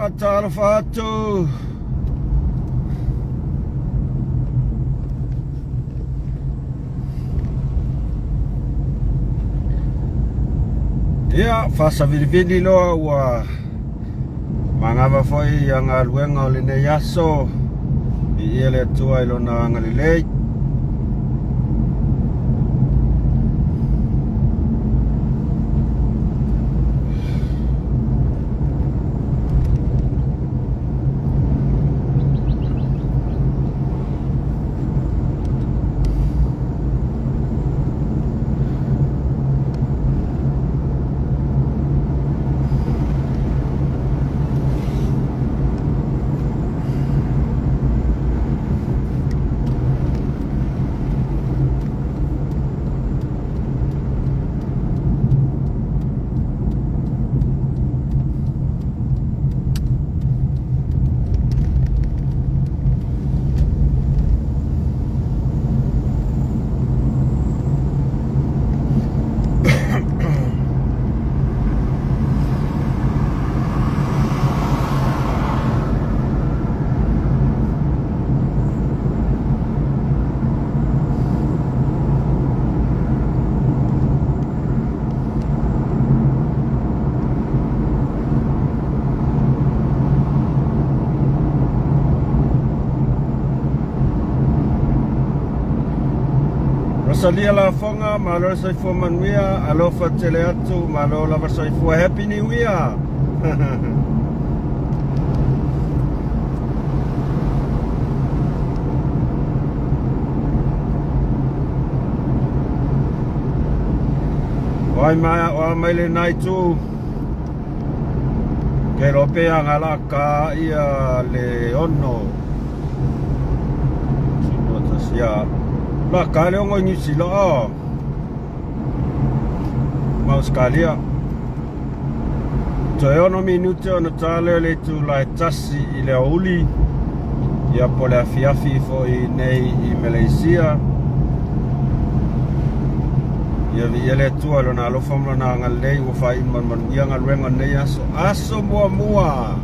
Faatalofa atu. Ia, faasavilivili loa ua magava foi ia galuega o lenei aso. Viia le Atua i lona agalelei. Rosalia Lafoga, malo le soifua manuia, alofa tele atu, malo lava soifua, Happy New Year! O ai mai, o a mai le nai tu. Ke lo pe a ngala ka ia le ono. Sino tasia. La ka le ongo ni sila o. Ma Australia. Toe ono minute ona tale o le itula e tasi i le aoauli, ia po le afiafi foi nei i Meleisia. Ia viia le Atua i lona alofa ma lona agalelei ua faaiu ma le manuia galuega o lenei aso. Aso muamua!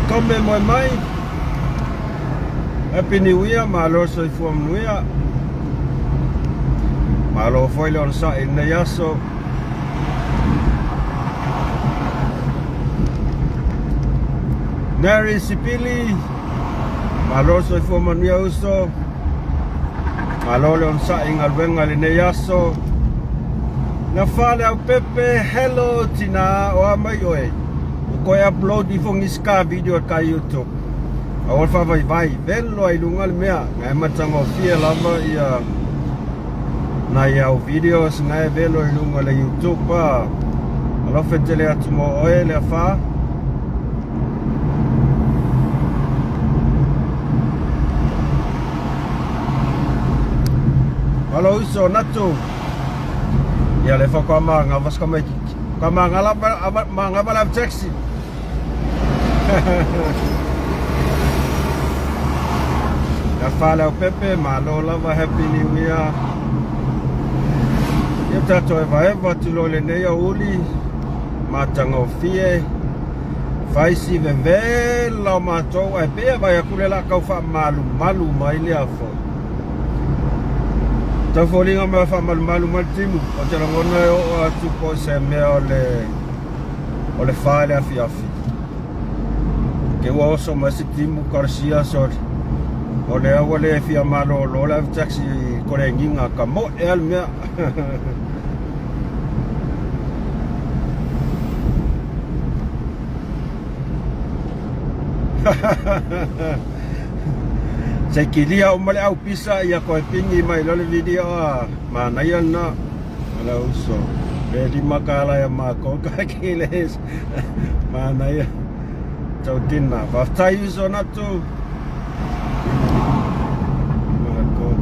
Kome moe mai. Happy New Year, malo le soifua manuia. Malo foi le onosai i lenei aso. Mary Sipili, malo le soifua manuia uso. Malo le onosai i galuega i lenei aso. Gafa le aupepe, hello tina, o a mai oe. Ua koe upload ifo ngisi ka video ka YouTube. Aua le faavaivai, velo ai luga le mea, ngai matagofie lava ia nai au videos ngai velo i luga le YouTube a. Alofa tele atu mo oe le afa. Alo uso natu. Ia le fa kwa manga vas ka mai kwa manga la manga ba la taxi. Ka whalau pepe, malo lava, happy new year. Ia tatou evaeva atu loa i lenei aoauli, matagofie, faisi vevela o matou, ae pei e vaai atu le la tau faamalumalu mai lea foi. Tau foliga mai faamalumalu mai le timu, ou te lagona e oo atu po o se mea o le o le fa i le afiafi. Ke ua oso mai se timu Garcia so o lea ua le fia malolo le ave taxi i Kolegiga ka moe a le mea. Se kilia uma le au pisa ia koe pingi mai loa le video a manaia lena. Ala uso. Le lima kala ya mākou ka ki le manaia. Tau tina. Faafetai uso natu. Mākou.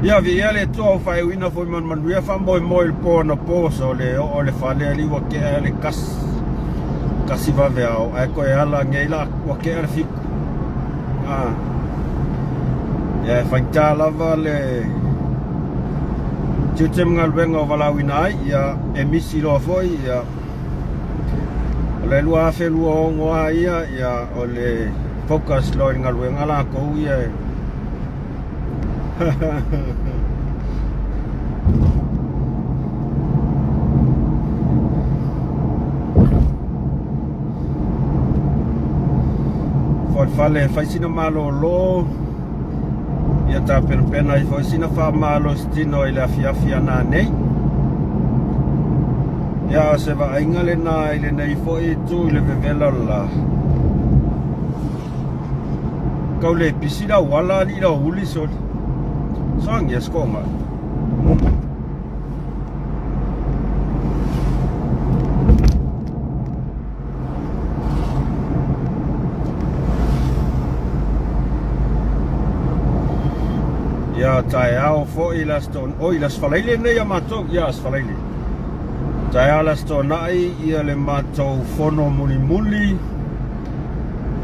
Ia viia le Atua ua faaiuina foi ma le manuia faamoemoe i le po anapo so le oo le fale ali ua kea le kasi. Tasi vaveao ae toe ala nei la ua tea le 7. Ah. Ia e faigata lava le tiute ma galuega o valaauina ai, ia e misi loa foi, ia o le 2026 lava ia, ia o le focus loa i le galuega latou ia e Falefale e fai sina malolo ia tapenapena ai foi sina faamalositino i le afiafi a nanei. Ia o se vaaiga lena i lenei foi itu i le vevela o le la. Kau le pisi le auala alii la uli soli. Soangia se koga. Ia taeao foi le Aso Oi le Aso Faraile lenei a matou. Ia Aso Faraile. Taeao le Aso Toonai ia le matou fono mulimuli.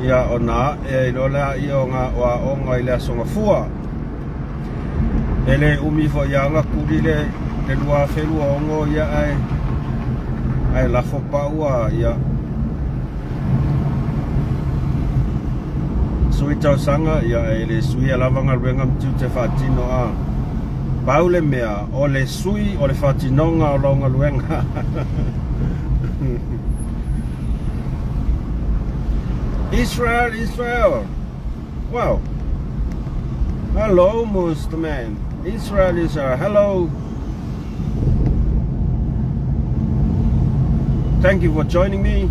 Ia ona ae ai loa lea o ngā o aoga i le Aso Gafua. E le umi foi a ona kuli le 2026 ia ae ae lafo pau a ia sui tausaga ia e le suia lava galuega ma tiute faatino a pau le mea o le sui o le faatinoga o lau galuega. Israel, Israel. Wow. Hello, Mr. Man. Israel, Israel. Hello. Thank you for joining me.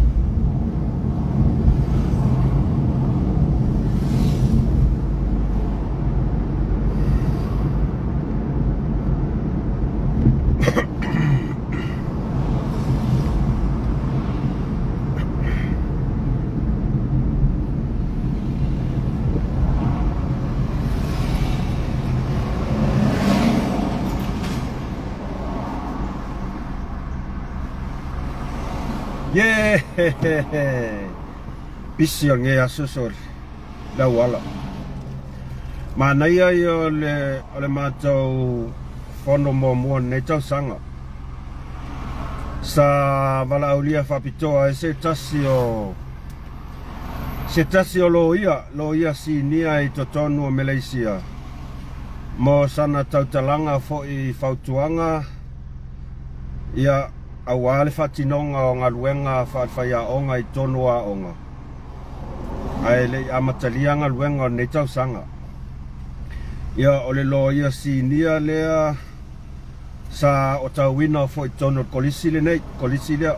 Yeah! Pisi o lenei aso soli le auala. Manaia ia o le, o le matou fono muamua o lenei tausaga. Sa valaaulia faapitoa ai se tasi o se tasi o loia, loia sinia i totonu o Meleisia mo sana tautalaga foi i fautuaga ia aua le faatinoga o galuega faale-faiaoga i totonu o aoga ae le i amatalia galuega o lenei tausaga. Ia o le loia sinia lea sa otauina foi i totonu o le kolisi lenei, kolisi lea.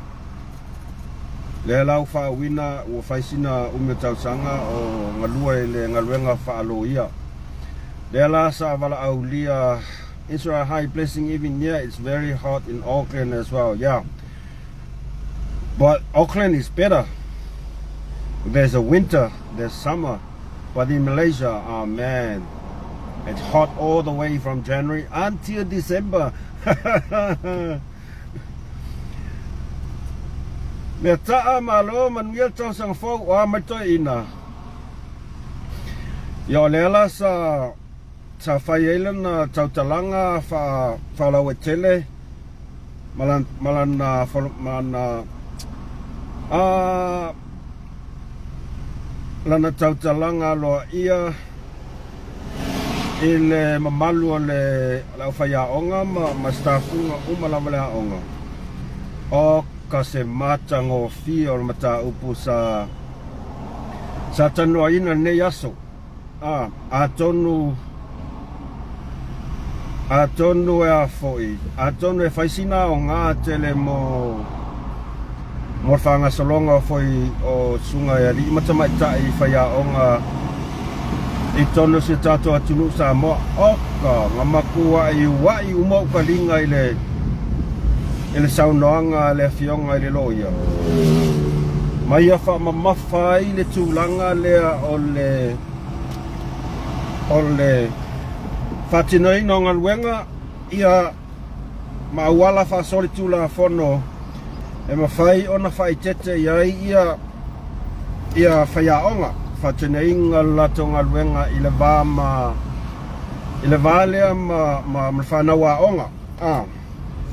Lea la ua faauuina ua fai sina umi o tausaga o galue i le galuega faaloia. Lea la sa valaaulia Israel hi blessing even yeah it's very hot in Auckland as well yeah but Auckland is better there's a winter there's summer but in Malaysia oh man it's hot all the way from January until December Mea taa malo manuia le tausaga fou o a mai toeaina. Ia o lea la sa sa fai ai lana tautalaga faa faalauaitele ma lana ma lana ma lana a lana tautalaga aloaia i le mamalu o le aufaiaoga ma ma staff uma lava le aoga. O ka se matagofie o le mataupu sa sa talanoaina i lenei aso. A, atonu atonu e a foi, atonu e fai sina aoga tele mo mo le faagasologa foi o susuga i alii ma tamaitai faiaoga i totonu o si o tatou atunuu Samoa. Oka, na matuai ua'i uma ou taliga i le i le saunoaga a le afioga i le loia ma ia faamamafa ai le tulaga lea o le o le faatinoina o galuega ia ma auala faasolitulafono. E mafai ona faaeteete i ai ia ia faiaoga faatinoina le latou galuega i le va ma i le va lea ma ma, ma fanau aoga a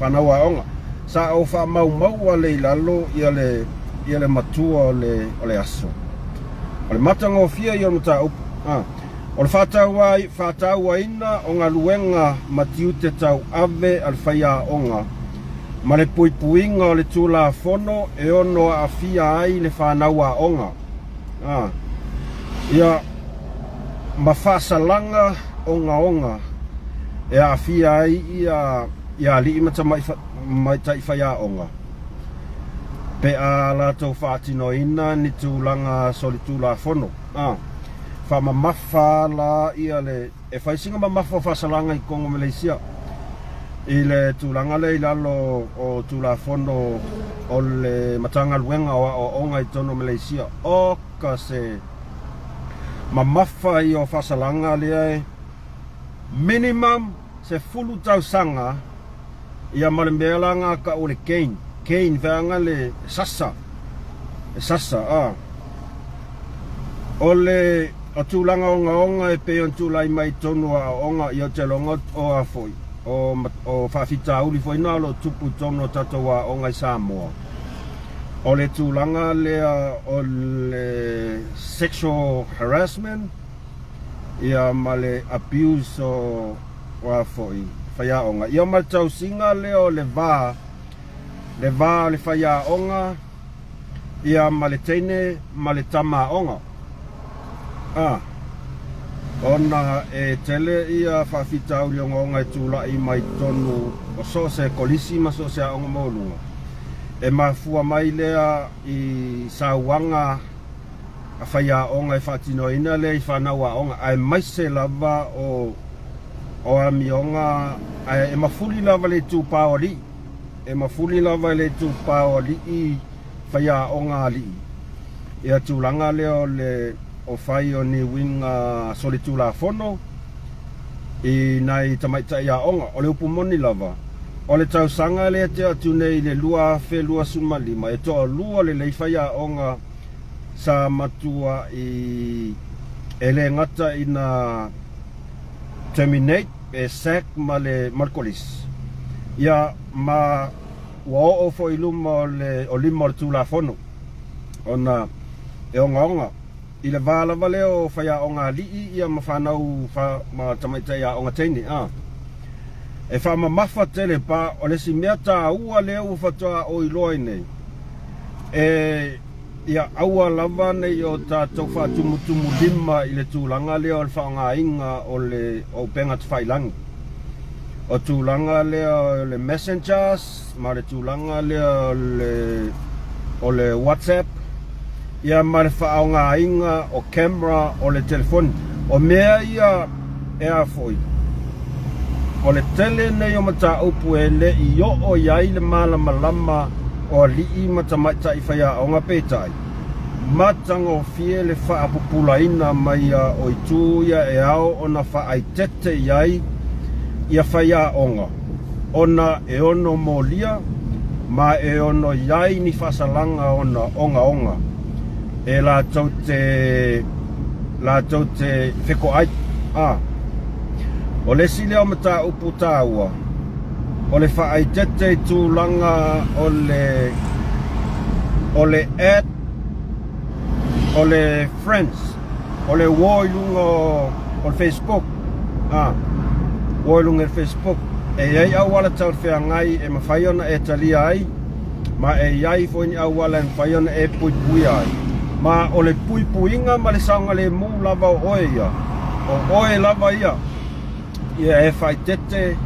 fanau aoga. Sa ou faamaumaua le i lalo ia le ia le matua o le o le aso. O le matagofie ia o le mataupu. A o le faatauaina o galuega ma tiute tauave a le faiaoga ma le puipuiga o le Tulafono e ono aafia ai le fanau aoga, a, ia, ma faasalaga ogaoga e aafia ai ia, ia alii ma tamaitai faiaoga pe a latou faatinoina ni tulaga solitulafono, a, faamamafa la ia le E fai sina mamafa o faasalaga i totonu o Malaysia i le tulaga lea i lalo o Tulafono o le Matagaluega o Aoaoga i totonu o Malaysia. Oka se mamafa ia o faasalaga lea e minimum 10 tausaga ia ma le mea la na tau o le cane. Cane feaga le sasa. E sasa a. O le o tulaga ogaoga e pei ona tulai mai i totonu o aoaoga, ia ou te iloa o a foi, o, o faafitauli foi na o lo o tupu i totonu o tatou aoga i Samoa. O le tulaga lea o le sexual harassment, ia ma le abuse o, o a foi, faiaoga. Ia ma le tausiga lea o le va, le va o le faiaoga, ia ma le teine ma le tama aoga. A, ona e tele ia faafitauli ogaoga e tulai mai totonu o so o se kolisi ma so o se aoga maualuga, e mafua mai lea i sauaga a faiaoga e faatinoina lea i fanau aoga, aemaise lava o o amioga, ae e mafuli lava le itupa o alii. E mafuli lava i le itupa o alii, faiaoga alii, ia tulaga lea o le o fai o ni uiga solitulafono i nai tamaitai aoga. O le upu moni lava, o le tausaga lea tea atu nei i le 2025, e toalua lelei faiaoga sa matua i e le gata ina terminate pe sack ma le ma le kolisi, ia ma ua oo foi i luma o le o lima o le Tulafono ona e ogaoga i le va lava lea o faiaoga alii ia ma fanau fa, ma tamaitai aoga teine a e faamamafa tele pa o le isi mea taua lea ua faatoa ou iloa ai nei e Ia aua lava ne i o tatou faatumutumulima i le tulaga lea o le faaaogaina o le o upega tafailagi. O tulaga lea o le messengers ma le tulaga lea o le o le WhatsApp ia ma le faaaogaina o camera o le telefoni. O mea ia e a foi, o le tele nei o mataupu e le i oo i ai le malamalama o alii ma tamaitai faiaoga peitai, matagofie le faapupulaina mai o itu ia e ao ona faaeteete i ai ia faiaoga ona e ono molia ma e ono i ai ni faasalaga ona ogaoga e latou te latou te fetoai. A o le isi lea o mataupu taua, o le faaeteete i tulaga o le o le add o le friends, o le uo i luga o le Facebook. A uo i luga o le Facebook, e i ai auala talafeagai e mafai ona e talia ai, ma e i ai foi ni auala e mafai ona e puipuia ai. Ma o le puipuiga ma le saogalemu lava o oe ia, o oe lava ia, ia e faaeteete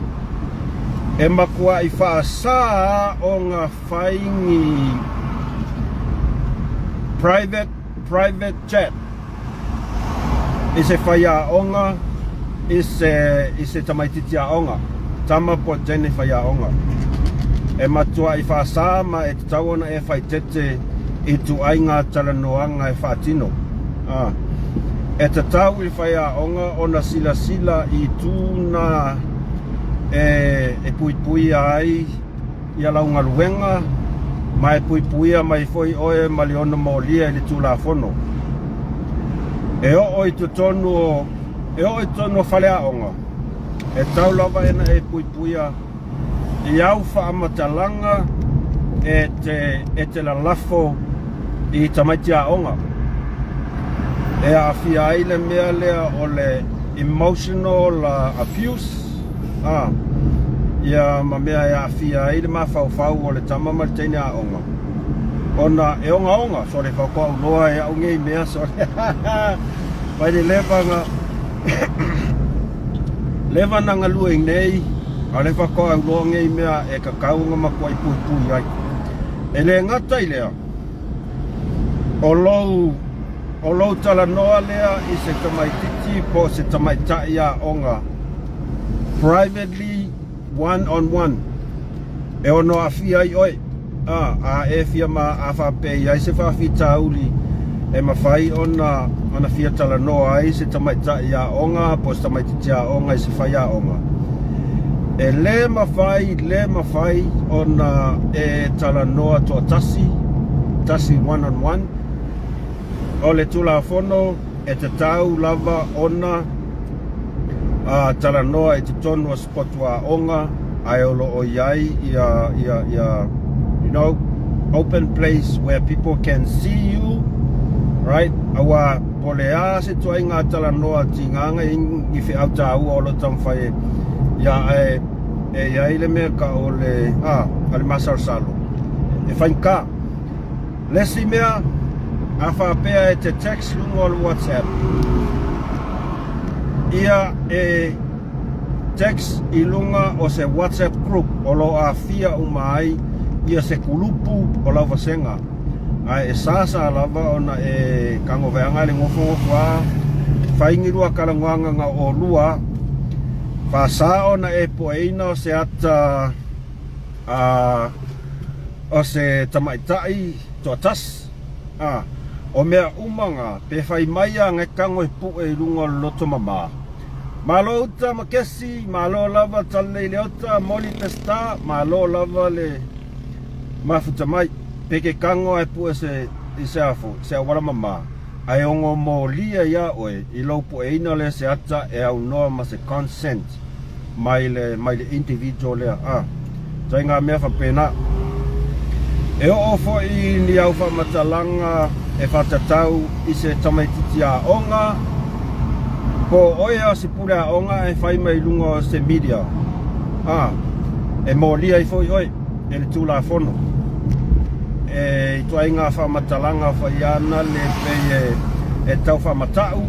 e matuai faasa ona fai ni private private chat i se faiaoga i se i se tamaitiiti aoga, tama po o teine faiaoga. E matuai faasa ma e tatau ona e faaeteete i ituaiga talanoaga e faatino. A e tatau i le faiaoga ona silasila i itu na e, e puipuia ai ia lau galuega Ma e puipuia mai foi oe ma le ono molia i le Tulafono. E oo i totonu o e oo i totonu o faleaoga, e tau lava ena e puipuia i au faamatalaga e te e te lalafo i tamaiti aoga. E aafia ai le mea lea o le emotional abuse, a, ia ma mea e aafia ai le mafaufau o le tama ma le teine aoga. Ona e ogaoga, sole faatoa ou loa e au nei mea, sole. Mai le leva na leva na galue i nei, a o le faatoa ou loa nei mea e tatau ona matuai puipui ai. E le gata i lea, o lou o lou talanoa lea i se tamaitiiti po o se tamaitai aoga privately one on one e ono aafia ai oe, a, a e fia ma a faapea i ai se faafitauli e mafai ona ona fia talanoa ai se tamaitai aoga po o se tamaitiiti aoga i se faiaoga. E le mafai, le mafai ona e talanoa toatasi, tasi one on one. O le Tulafono e tatau lava ona a talanoa i totonu o se potu aoga ae o lo o i ai ia, ia, ia, you know, open place where people can see you, right? Aua po o le a se ituaiga talanoa tigaga i ni feau taua o lo o taumafai e, ia, ae e i ai le mea ka o le, a, a le masalosalo, e faigata. Le isi mea, a faapea e te text luga o le WhatsApp, ia e text i luga o se WhatsApp group o lo o aafia uma ai ia se kulupu o lau vasega. Ae e sāsā lava ona e kagoveaga le nofonofo a fai ni lua talanoaga na o olua, faasā ona e pueina o se ata a o se tamaitai toatasi, a, o mea uma na, pe fai mai a na e tago e pue i luga o le loto mama. Malo uta ma kesi, malo lava talelei le ota, moli Peseta, malo lava le mafuta mai. Pe ke tago a e pue se i se afo, se auala mama, ae ono molia ia oe i lou pueina lea se ata e aunoa ma se consent. Mai le, mai le individual lea, a. Ituaiga mea faapena. E oo foi ni au faamatalaga e faatatau i se tamaitiiti aoga, po o oe o se pule aoga ae fai mai luga o se media, a, e molia ai foi oe e le Tulafono. E ituaiga faamatalaga foi ana le pei e, e tau faamata'u,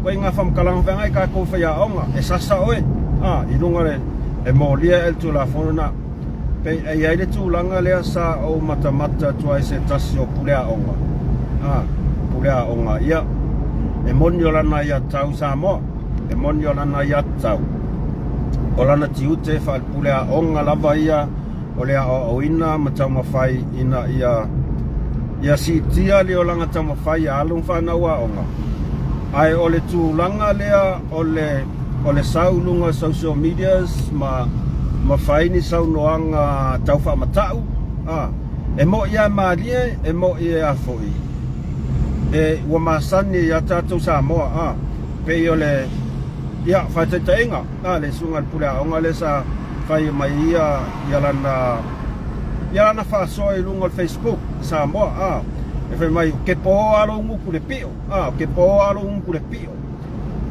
ituaiga faamatalaga foi ana e tatou faiaoga, e sasa oe, a, i luga o le, e molia e le Tulafono na. Pei e i ai le tulaga lea sa ou matamata atu ai se tasi o pule aoga, a, pule aoga, ia, e moni o lana aiatatau i Samoa, e moni o lana aiatatau, o lana tiute faalepule aoga lava ia o le aoaoina ma taumafai ina ia ia siitia le olaga taumafai a alo ma fanau aoga. Ae o le tulaga lea o le o le sau i luga o social medias ma ma fai ni saunoaga tau faamata'u, a, e mo'i lava e malie, e mo'i e a foi, e ua masani ia tatou Samoa, a, pei o le, ia, faataitaiga, a, le susuga i le pule aoga lea sa fai mai ia ia lana ia lana faasoa i luga o le Facebook i Samoa, a, e fai mai, ke pō a lou gutu le pio, a, ke pō a lou gutu le pio.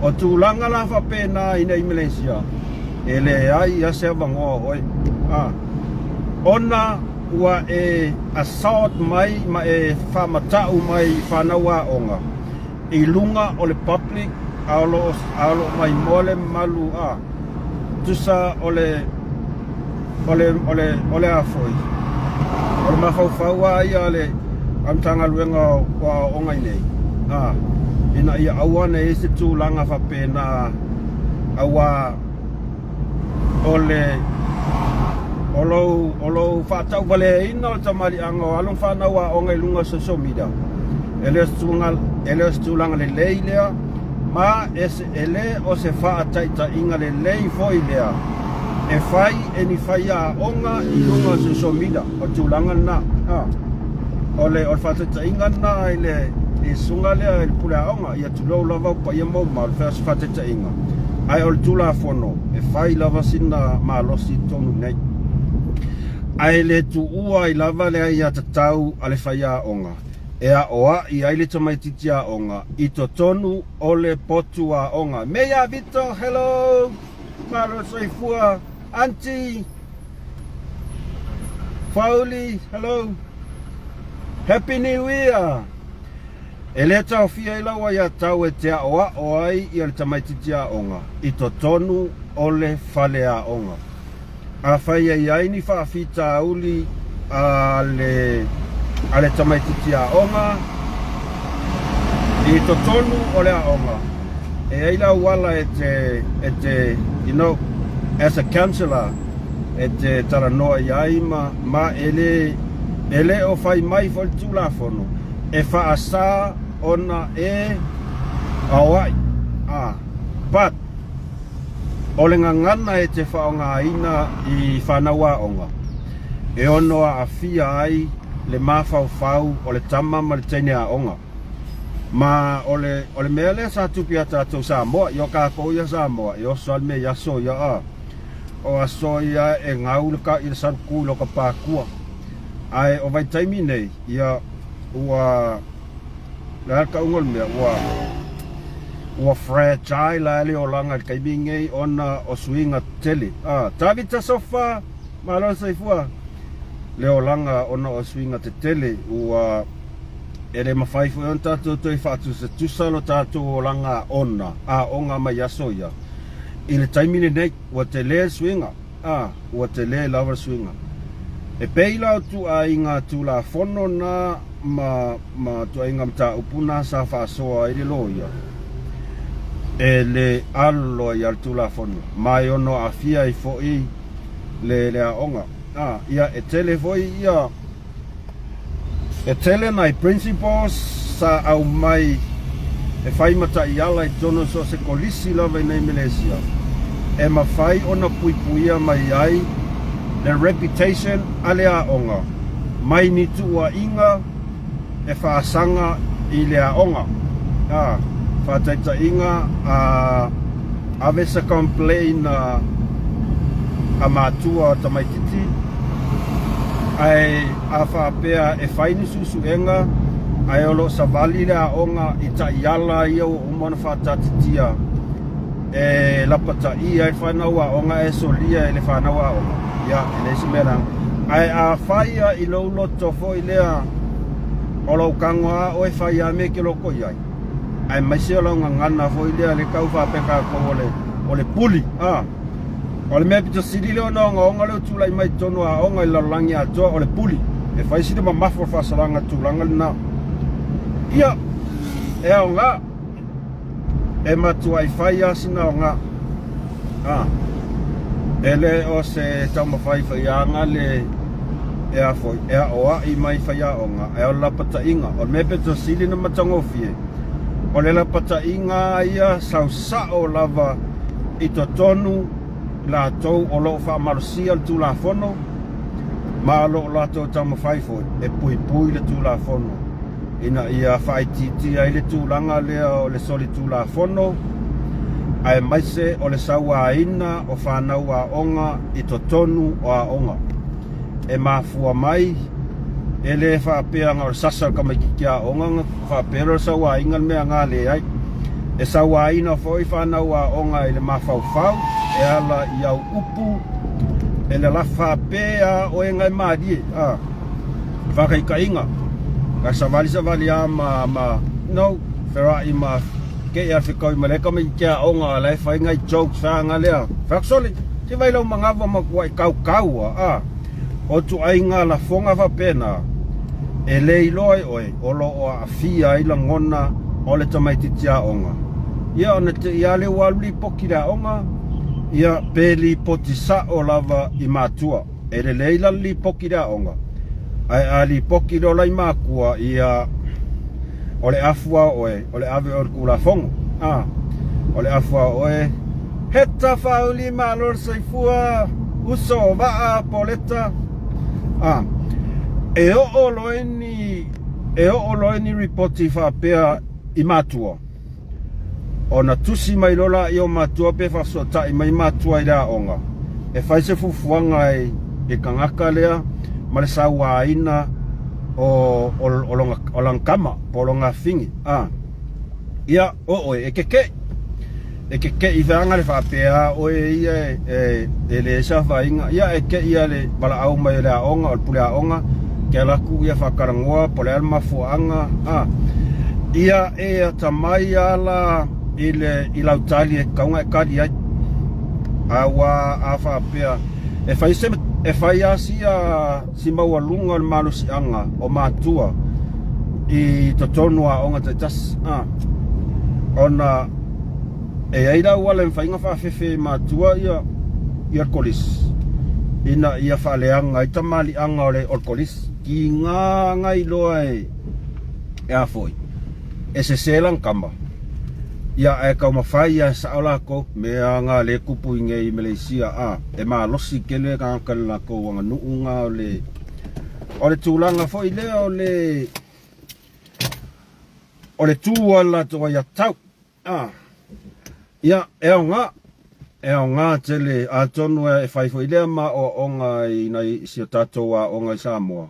O tulaga la faapena ina i Malaysia, e leai a se avanoa o oe, a, ona ua e assault mai ma e faamata'u mai i fanau aoga i luga o le public a o lo o, a o lo o maimoa le mamalu, a, tusa o le, o le, o le, o le a foi, o le mafaufau lava ia a le a Matagaluega o Aoaoga i nei, a, ina ia aua ne i ai se tulaga faapena, aua o le, o lou, o lou faatauvaleaina o le tamaliiaga o alo ma fanau aoga i luga o social media, e le o se tulaga, e le o se tulaga lelei lea, ma e, se, e le o se faataitaiga lelei foi lea e fai e ni faiaoga i luga o social media. O le tulaga lena. A, o le, o le faataitaiga lena i le, i susuga lea i le pule aoga, ia tulou lava ou paia ma ou mamalu, fai o se faataitaiga. Ae o le Tulafono, e fai lava sina malosi i totonu nei. Ae le tuua ai lava le aiatatau a le faiaoga e aoai ai le tamaitiiti aoga i totonu o le potu aoga. Meia Vito, hello! Malo soifua. Aunty Fauli, hello. Happy New Year. E le taofia ai lau aiatau e te aoao ai ia le tamaitiiti aoga i totonu o le fale aoga. Afai e i ai ni faafitauli a le a le tamaitiiti aoga i totonu o le aoga, e i ai le auala e te, e te, you know, as a counsellor, e te talanoa i ai ma, ma e le, e le o fai mai foi le Tulafono e faasa ona e aoai, a, but, O le gagana e te faaaogaina i fanau aoga e ono aafia ai le mafaufau o le tama ma le teine aoga. Ma o le, o le mea lea sa tupu ia tatou Samoa, i o kakou ia Samoa, e oso a le mea i aso ia a. O aso ia e gau le ka, i le saluku i loka pakua. Ae o vaitaimi nei, ia, ua, le a le tauga o le mea, ua, ua fragile lava le olaga i le taimi lenei ona o suiga tetele. A, Tavita Sofa, malo le soifua. Le olaga ona o suiga tetele ua e le mafai foi ona tatou toe faatusatusa lo tatou olaga ona aoga mai aso ia i le taimi lenei. Ua tele le suiga. A, ua tele lava le suiga. E pei la o ituaiga Tulafono na ma, ma ituaiga mataupu na sa faasoa ai le loia, e le alo ai lava le Tulafono, ma e ono aafia ai foi le, le aoga. A, ia, e tele foi ia, E tele nai principles sa aumai e fai ma taiala i totonu o so o se kolisi lava i nei Melesia e mafai ona puipuia mai ai le reputation a le aoga mai ni tuuaiga e faasaga i le aoga. A, faataitaiga, a ave se complain a, a matua o tamaititi, ae a faapea e fai ni suesuega ae o lo o savali le aoga i taiala ia ua uma ona faataatitia e lapataia ai le fanau aoga ae solia e le fanau aoga, ia, e leai se mea leaga. Ae a fai a i lou loto foi lea o lou tago lava oe fai lava mea e te loto i ai, aemaise o lau gagana foi lea le tau faapea tatou o le, o le puli, a. O le mea pito sili lea ona ogaoga lea ua tulai mai i totonu o aoga i le lalolagi atoa, o le puli. E fai sina mamafa o le faasalaga i le tulaga lena. Ia, e aoga. E matuai fai lava sina aoga. A, e le o se taumafai faiaga le e a foi, e aoai mai faiaoga, ae o le lapataiga. O le mea pito sili ona matagofie, o le lapataiga ia sau sao lava i totonu latou o lo o faamalosia le Tulafono ma o lo o latou taumafai foi e puipui le Tulafono ina ia faaitiitia ai le tulaga lea o le solitulafono aemaise o le sauaina o fanau aoga i totonu o aoga. E mafua mai, e le faapea na o le sasa o le tamaitiiti aoga ona faapea lea o le sauaina le mea na leai. E sauaina foi fanau aoga i le mafaufau e ala i au upu, e lalafa pea oe na e malie, a, faataitaiga, na savali savali a ma, ma, no, feoai ma kei a fekaui ma le tamaitiiti aoga la e fai nai jokes feaga lea. Fai atu, sole, se vai lau manava ma kuai kaukau a, a. O ituaiga lafoga faapena, e le iloa e oe o lo o aafia ai lagona o le tamaitiiti aoga. Ia ona te i lava lea ua alu lipoti i le aoga, ia pe lipoti sao lava i matua. E lelei la le lipoti i le aoga, ae a lipoti loa la i matua, ia o le afu lava o oe, o le ave oe i le Tulafono. A, o le afu lava o oe, Heta Whauli malo le soifua, uso o vaa, Poleta. A. E oo loa ni e oo loa ni ripoti faapea i matua, ona tusi mai loa laia o matua pe faafesootai mai matua i le aoga e fai se fuafuaga i le tagata lea ma le sauaina o o lana tama po o lona afafine. A ia o oe e keke'i, e keke'i feaga le faapea oe ia e leai se afaina. Ia e ke'i lava le valaau mai o le aoga, o le pule aoga, ke alu atu ia faatalanoa po o le a le mafuaaga. A ia e atamai lava la i le i lau tali e tatau ona e tali ai. Aua a faapea e fai se e fai lava sia si maualuga o le malosiaga o matua i totonu o aoga taitasi, a ona e i ai le auala e mafai ona faafefe e matua ia ia le kolisi ina ia faaleaga ai tamaliiaga o le o le kolisi. Tiga na iloa e e a foi e sese lana tama ia ae taumafai lava e sao latou mea na lea e tupu i inei i Malaysia a e malosi tele tagata i le latou aganuu na o le o le tulaga foi lea o le o le tu a le latou aiatatau a ia e aoga e aoga tele atonu e fai foi lea ma aoaoga i nai si o tatou aoga i Samoa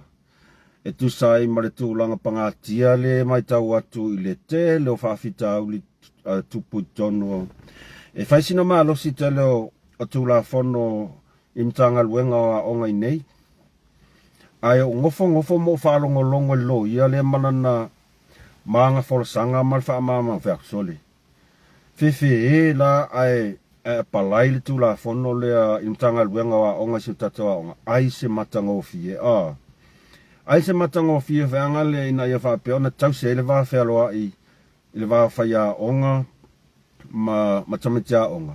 e tusa ai ma le tulaga pagatia lea e matau atu i le tele o faafitauli tupu i totonu e fai sina malosi tele o Tulafono i Matagaluega o Aoga i nei. Ae ou nofonofo ma ou faalogologo i le loia lea ma lana ma ana folasaga ma le faamalamalamaga, fai atu, Sole, fefe la ae ae apalai le Tulafono lea i le Matagaluega o Aoga i si o tatou aoga, ai se matagofie, a. Ai se matagofie feaga lea ina ia faapea ona tausi ai le va fealoai i le va o faiaoga ma ma tamaiti aoga.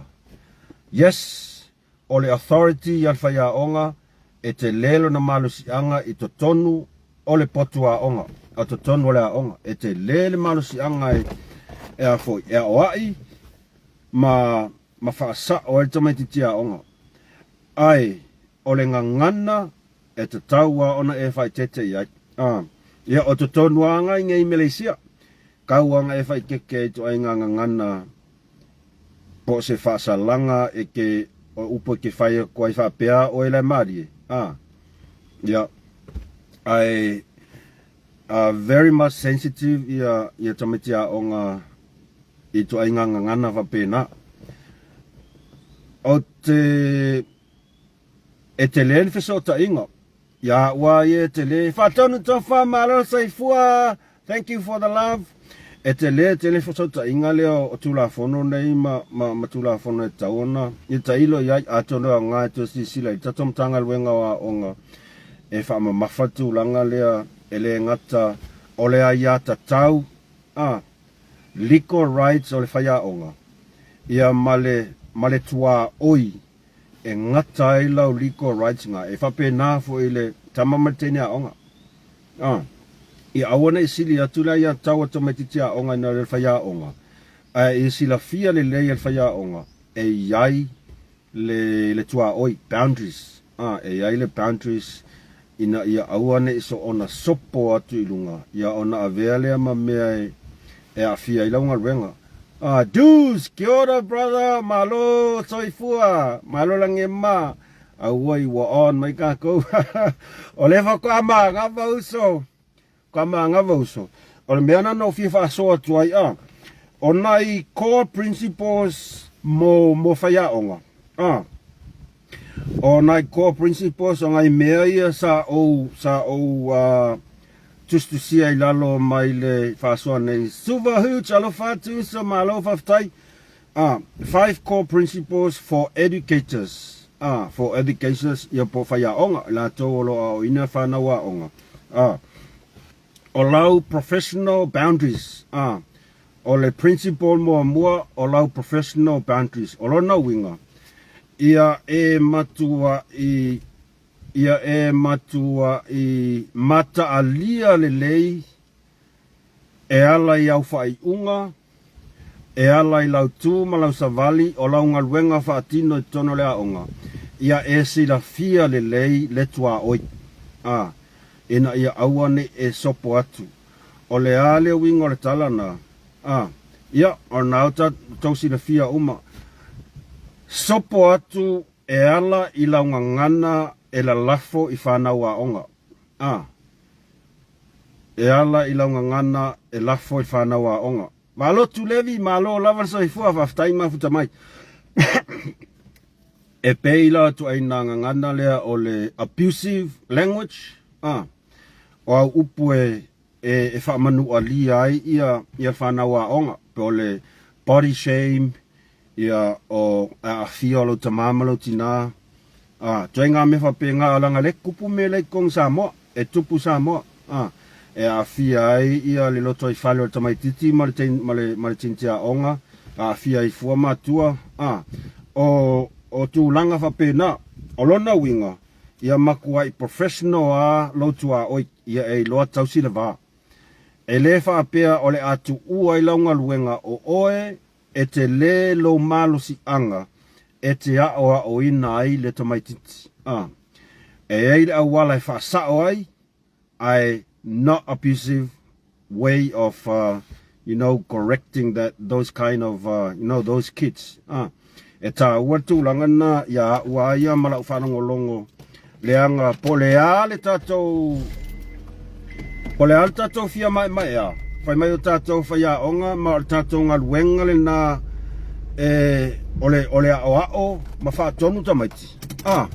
Yes, o le authority a le faiaoga e tele lona malosiaga i totonu o le potu aoga, o totonu o le aoga. E tele le malosiaga e, e a foi, e aoai ma, ma faasao ai le tamaitiiti aoga. Ae o le gagana e tatau lava ona e faaeteete i ai. A, ia o totonu lava i nei Meleisia, tau lava ona e faaeteete i ituaiga gagana po o se faasalaga e te, o upu e te fai atu ai faapea oe la e malie. A, ia, ae very much sensitive ia, ia tamaiti aoga i ituaiga gagana faapena. O te E tele le fesootaiga ia au a ia e tele. Faatonu Tofa, malo soifua, thank you for the love. E tele tele fesootaiga lea o Tulafono nei ma, ma, ma Tulafono e tatau ona ia tailo i ai, atonu e aoga e toe silasila i le tatou Matagaluega o Aoga e faamamafa le tulaga lea e le gata o le aiatatau a legal rights o le faiaoga ia ma le, ma le tuaoi e gata ai lau legal rights nga e faapena foi le tama ma le teine aoga. A, ia aua ne i sili atu le aiatatau a tamaitiiti aoga i na le faiaoga, ae ia silafia lelei e le faiaoga e i ai le le tuaoi, boundaries, a, e i ai le boundaries ina ia aua ne i soona sopo atu i luga, ia ona avea lea ma mea e e aafia ai lau galuega. Ah, Deuce, kia ora brother, malo soifua, malo lagema, auai ua on mai kākou. O le faatoa magava uso, faatoa magava uso. O le mea na na ou fia faasoa atu ai, ah, o nai core principles mo, mo faiaoga, ah, o nai core principles o nai mea ia sa ou, sa ou uh, tusitusia i lalo mai le faasoa nei. Suva Hooch, alofa atu uso, malo faafetai. Ah, five core principles for educators. Ah, for educators, ia po faiaoga, i latou o lo o aoaoina whanau aoga. Ah, o lau professional boundaries. Ah, o le principle muamua o lau professional boundaries. O lona uiga, ia e matua i Ia e matuai mataalia lelei e ala i au faaiuga, e ala i lau tū ma lau savali o lau galuega faatino i totonu o le aoga, ia e silafia lelei le tuaoi. A. ina ia aua ne i e sopo atu. O le a le uiga o le tala na? A, ia, o lena ua tou silafia uma. Sopo atu e ala i lau gagana e lalafo i fanau aoga. A, e ala i lau gagana e lafo i fanau aoga. Malo Tulevi, malo lava le soifua, faafetai mafuta mai. E pei la ituaiga gagana lea o le abusive language, a, o au upu e, e, e faamanualia ai ia, ia fanau aoga, pe o le body shame, ia o aafia o lou tamā ma lou tinā, a, ituaiga mea faapena, leaga le tupu mea la i totonu Samoa, e tupu Samoa, a, e aafia ai ia le lotoifale o le tamaititi ma le, ma le, ma le tinitia aoga, aafia ai fua matua, a, o, o tulaga faapena. O lona uiga, ia matuai professional a lou tuaoi, ia e iloa tausi le va. E le faapea o le a tuua ai lau galuega o oe e tele lou malosiaga e te aoaoina ai le tamaititi. A. E i ai le auala e faasao ai, ae not abusive way of uh, you know, correcting that, those kind of, uh, you know, those kids. A. E tāua le tulaga lena ia au a ia ma lau faalogologo leaga po o le a le tatou po o le a le tatou fia maemaea fai mai o tatou faiaoga ma o le tatou galuega lena e o le o le aoao ma faatonu tamaiti a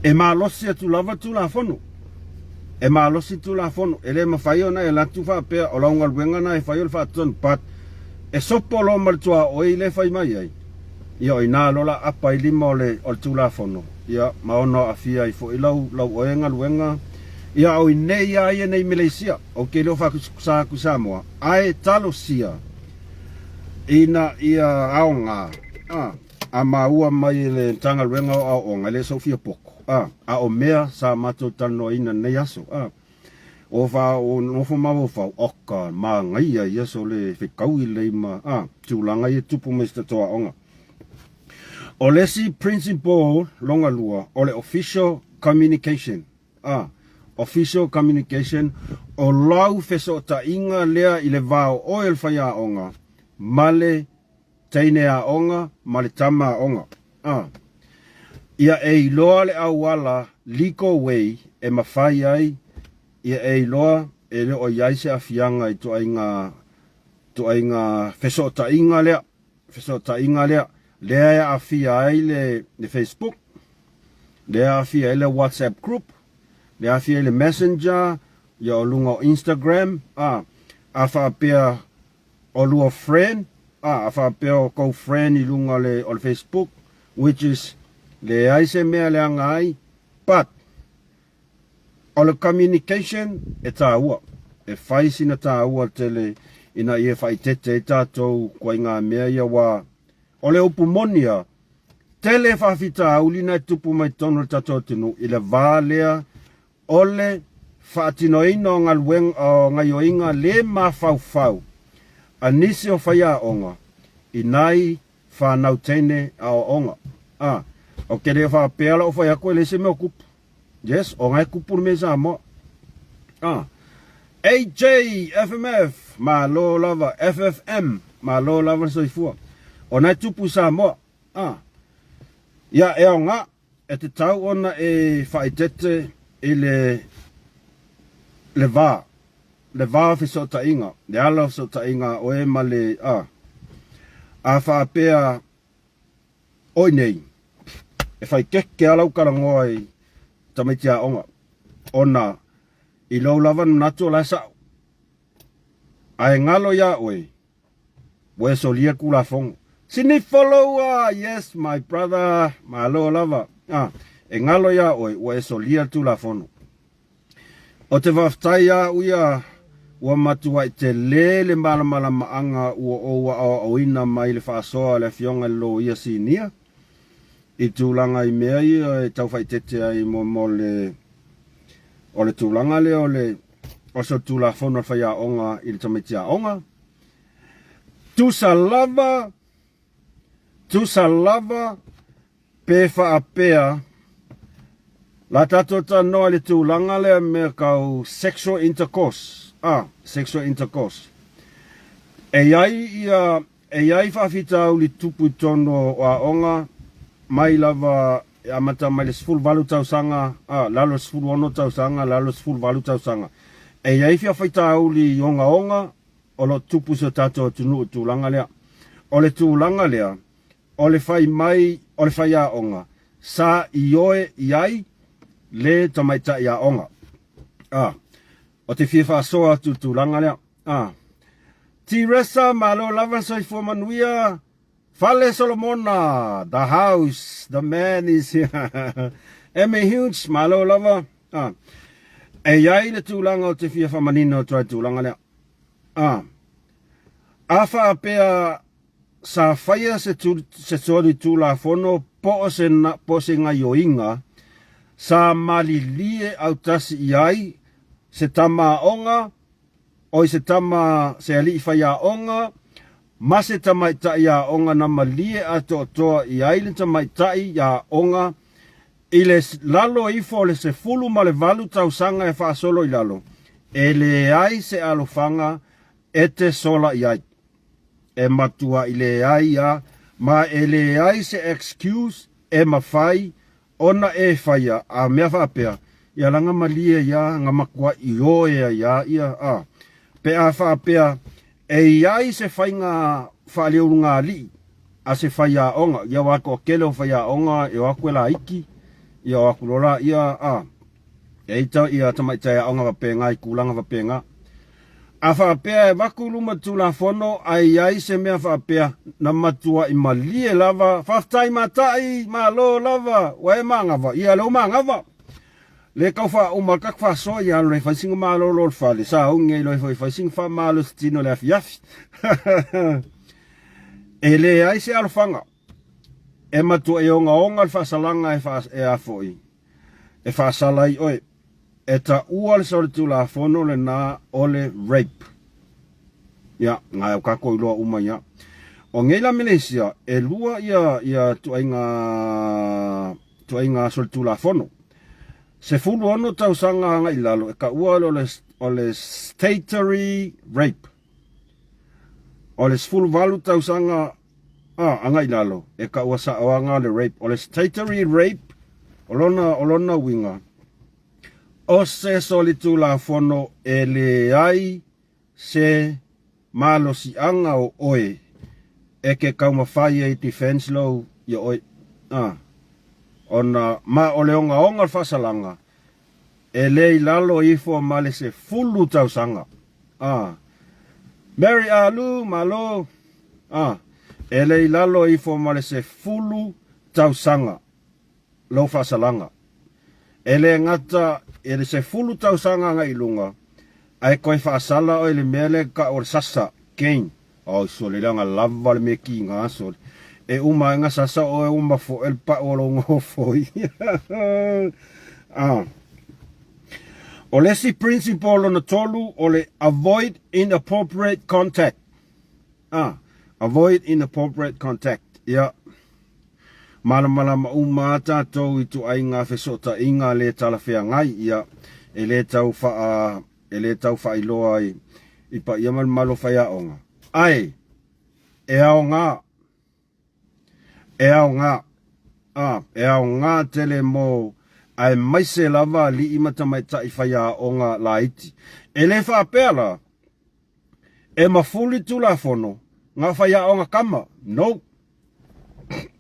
e malosi atu lava Tulafono e malosi Tulafono e le mafai ona e alu atu faapea o lau galuega na e fai o le faatonu but e sopo loa ma le tuaoi le fai mai ai ia o ina loa la apa i lima o le o le Tulafono ia ma ono aafia ai foi lau lau oe galuega ia o inei a ia nei Malaysia ou te le o faakusakusa atu i Samoa ae talosia ina ia aoga a a maua mai e le Matagaluega o Aoaoga e le sou fia poto a a o mea sa matou talanoaina lenei aso a o fa o nofo mafaufau oka manaia ia so le fetaui lelei ma a tulaga ia tupu mai i se tatou aoga. O le isi principle longa lua o le official communication a official communication o lau fesootaiga lea i le va o oe o le faiaoga ma le teine aoga ma le tama aoga. A. Ia e iloa le auala legal way e mafai ai, ia e iloa e le o i ai se afiaga i ituaiga, ituaiga fesootaiga lea, fesootaiga lea, lea e aafia ai le, le Facebook, lea e aafia ai le WhatsApp group, lea e aafia ai le Messenger, ia o luga o Instagram, a, a faapea o lua friend a, a faapea o kou friend i luga o le, o le Facebook which is leai se mea leaga ai but o le communication e tāua e fai sina tāua tele ina ia faaeteete ai tātou koa i ngā mea ia wā o le upu moni a tele faafitauli na e tupu mai totonu o le tatou atunuu i le vā lea O le faatinoina o galuega o gaioiga le mafaufau a nisi o faiaoga i nai fanau teine aoaoga. A, ou te le faapea la o fai atu e leai se mea o tupu. Yes, o na e tupu le mea i Samoa. A, AJ FMF, malo lava, FFM, malo lava le soifua. O na e tupu i Samoa. A, ia e aoga, E tatau ona e faaeteete i le le va, le va o fesootaiga, le ala o fesootaiga a oe ma le a. A faapea oi nei, e fai keke a lau talanoa i tamaiti aoga, ona i lou lava manatu o la e sa'o, ae galo iā oe, Ua e solia le Tulafono. Sini follower! Yes, my brother! Malo lava. Ah, e galo iā oe, ua e solia le Tulafono. O te faafetai a au ia, ua matuai tele le malamalamaaga ua ou aoaoina mai le faasoa a le Afioga i le Loia Sinia i tulaga i mea ia e tau faaeteete ai mo, mo le, o le tulaga lea o le, o se Tulafono a le faiaoga i le tamaiti aoga. Tusa lava, tusa lava pe faapea La tatou talanoa i le tulaga lea mea tau sexual intercourse, ah, sexual intercourse. E i ai ia, e i ai faafitauli tupu i totonu o aoga mai lava e amata mai le 18 tausaga, ah, lalo le 16 tausaga, lalo le 18 tausaga. E i ai faafitauli ogaoga o lo o tupu i si o tatou atunuu i le tulaga lea. O le tulaga lea, O le fai mai o le faiaoga, sa ioe i ai le tamaitai aoga. A, o te fia faasoa atu i le tulaga lea. A, Tiresa, malo lava le soifua manuia. Fale Solomona, the house, the man is here. Emmy Hughes, malo lava. A, e i ai le tulaga o te fia faamanino atu ai le tulaga lea. A, a faapea Sa faia se se solitulafono po o se po o se gaioiga sa malilie autasi i ai se tama aoga, oi se tama se alii faiaoga ma se tamaitai aoga na malie atoatoa i ai le tamaitai aoga i le lalo ifo o le 18 tausaga e faasolo i lalo, e leai se alofaga e te sola i ai. E matuai leai a, ma e leai se excuse e mafai ona e faia a mea faapea, ia laga malie ia nga matua ioe ai a ia a. Pe a faapea e iai se faiga faaleulugalii a se faiaoga, ia aua toatele o faiaoga e o atu e laiti, ia o atu loa laia a. E i ta ia tamaitai aoga faapena i tulaga faapena. A faapea e avatu i luma Tulafono ae i ai se mea faapea, na matuai malie lava, faafetai matai, malo lava, ua e manava, ia lea ua manava. Le tau faauma le tatou faasoa ia alu e fai sina malolo o le fale, sauni ai loa e fai sina faamalosi tino i le afiafi. E leai se alofaga, e matuai ogaoga le faasalaga e, faa, e a foi, e faasala ai oe. E taua le solitulafono lena o le rape. Ia, na o tatou iloa uma ia. O nei la Malaysia, e lua ia, ia tuaiga, tuaiga solitulafono. 16 tausaga agai i lalo, e taua o le, o le statutory rape. O le 18 tausaga a, agai i lalo, e taua saoaga le rape. O le statutory rape, o lona, o lona uiga, o se solitulafono e leai se malosiaga o oe e ke taumafai ai defense lou ia oe. A, ona, ma o le ogaoga o le faasalaga, e le i lalo ifo ma le 10 tausaga. A, Mary Alu, malo. A, e le i lalo ifo ma le 10 tausaga lou faasalaga. E le gata i le 10 tausaga agai i luga, ae toe faasala oe i le mea lea e tau o le sasa, gain. Oi sole leaga lava le mea kiga sole. E uma ai na sasa oe ua mafoe le pau o lou nofoi. Ah. O le isi principle lona tolu o le avoid inappropriate contact. Ah, avoid inappropriate contact. Ia. Malamalama uma a tatou i tuaiga fesootaiga le talafeagai. Ia, e le tau faa e le tau faailoa i, i paia ma le mamalu o faiaoga. Ae, e aoga, e aoga, a, e aoga tele mo aemaise lava alii ma tamaitai faiaoga laiti. E le faapea la, e mafuli Tulafono na o faiaoga kama, no.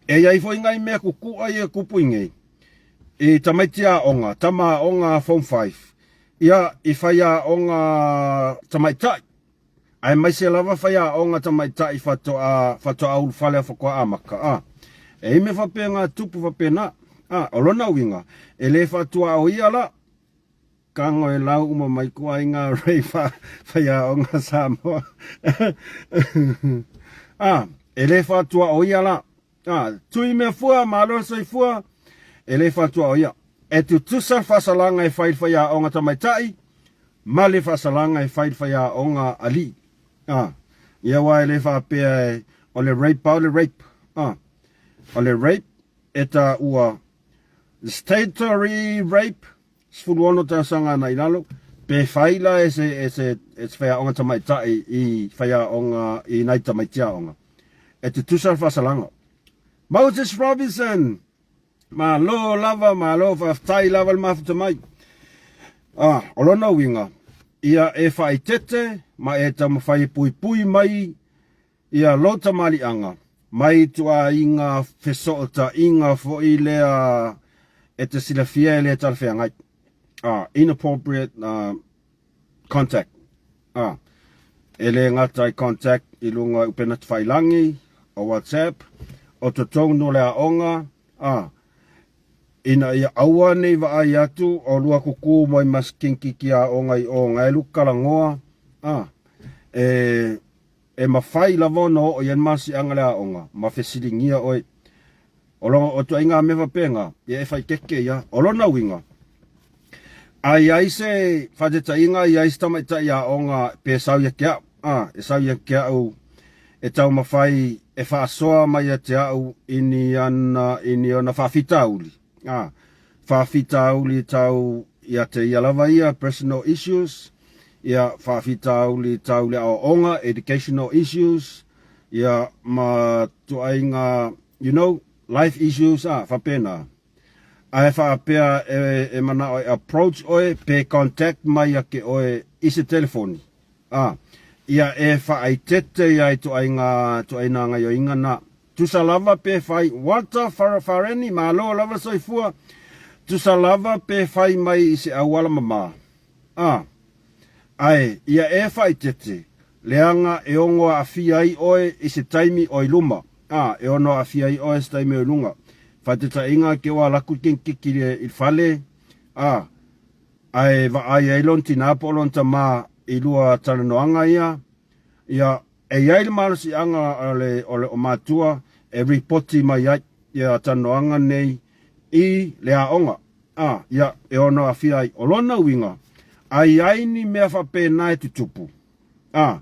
E i ai foi nai mea kukua ia tupu i nei, i tamaiti aoga, tama aoga form 5, ia i faiaoga tamaitai, aemaise lava faiaoga tamaitai faatoa, faatoa ulufale faatoa amata, a. E i ai mea faapena tupu faapena, a. O lona uiga, e le faatuaoia la, Tago e lau uma mai ku aiga rei fa faiaoga Samoa. A, e le faatuaoia la. A, tui mea fua, malo le soifua, e le faatuaoia. E tutusa le faasalaga e fai i le faiaoga tamaitai ma le faasalaga e fai i le faiaoga alii. A, ia aua e le faapea e, o le rape a o le rape. A, o le rape e taua. Statutory rape, 16 tausaga ana i lalo, pe fai la e se, e se, e se whaiaonga tamaitai i whaiaonga i nai tamaiti aonga. E tutusa le faasalaga. Moses Robinson, malo lava, malo faafetai lava le mafuta mai. Ah, o lona uiga, ia e faaeteete ma e taumafai e puipui mai ia lou tamaliiaga mai ituaiga fesootaiga foi lea e te silafia e le talafeagai, ah, inappropriate contact. Ah, e le gata i contact i luga i upega tafailagi, o WhatsApp, o totonu o le aoga, ah, ina ia aua ne i vaai atu o lua kukū mai ma se kinkiki aoga i o ngae luku kalagoa, ah, e E mafai lava ona oo i ai le malosiaga le aoga ma fesiligia oe. O lona, o ituaiga mea faapena, ia e faikeke ia. O lona uiga, a i ai se faataitaiga a i ai se tamaitai aoga pe sau ia te au, a, e sau ia te au e taumafai e faasoa mai ia te au i ni ana, i ni ona faafitauli, a, faafitauli tau ia te ia lava ia, personal issues, ia faafitauli tau le aoaoga, educational issues, ia ma tuaiga, you know, life issues, a, faapena. Ae faapea e, e manao e approach oe pe contact mai ia ke oe i se telefoni, a, ia e faaeteete ia i tuaiga, tuaiga gaioiga na. Tusa lava pe fai, Walter Fareni, malo lava le soifua, tusa lava pe fai mai i se auala mama. A, ae, ia e faaeteete, leaga e ono aafia ai oe i se taimi o i luma. A, e ono aafia ai oe i se taimi o i luga. Faataitaiga, ke ua alu atu le kenikiki i le fale, a, ae vaai ai lona tina po o lona tama i lua talanoaga ia, ia, e i ai le malosiaga o le, o le o matua e ripoti mai ai ia talanoaga nei i le aoga. A, ia, e ono aafia ai. O lona uiga, a i ai ni mea faapena e tutupu, a,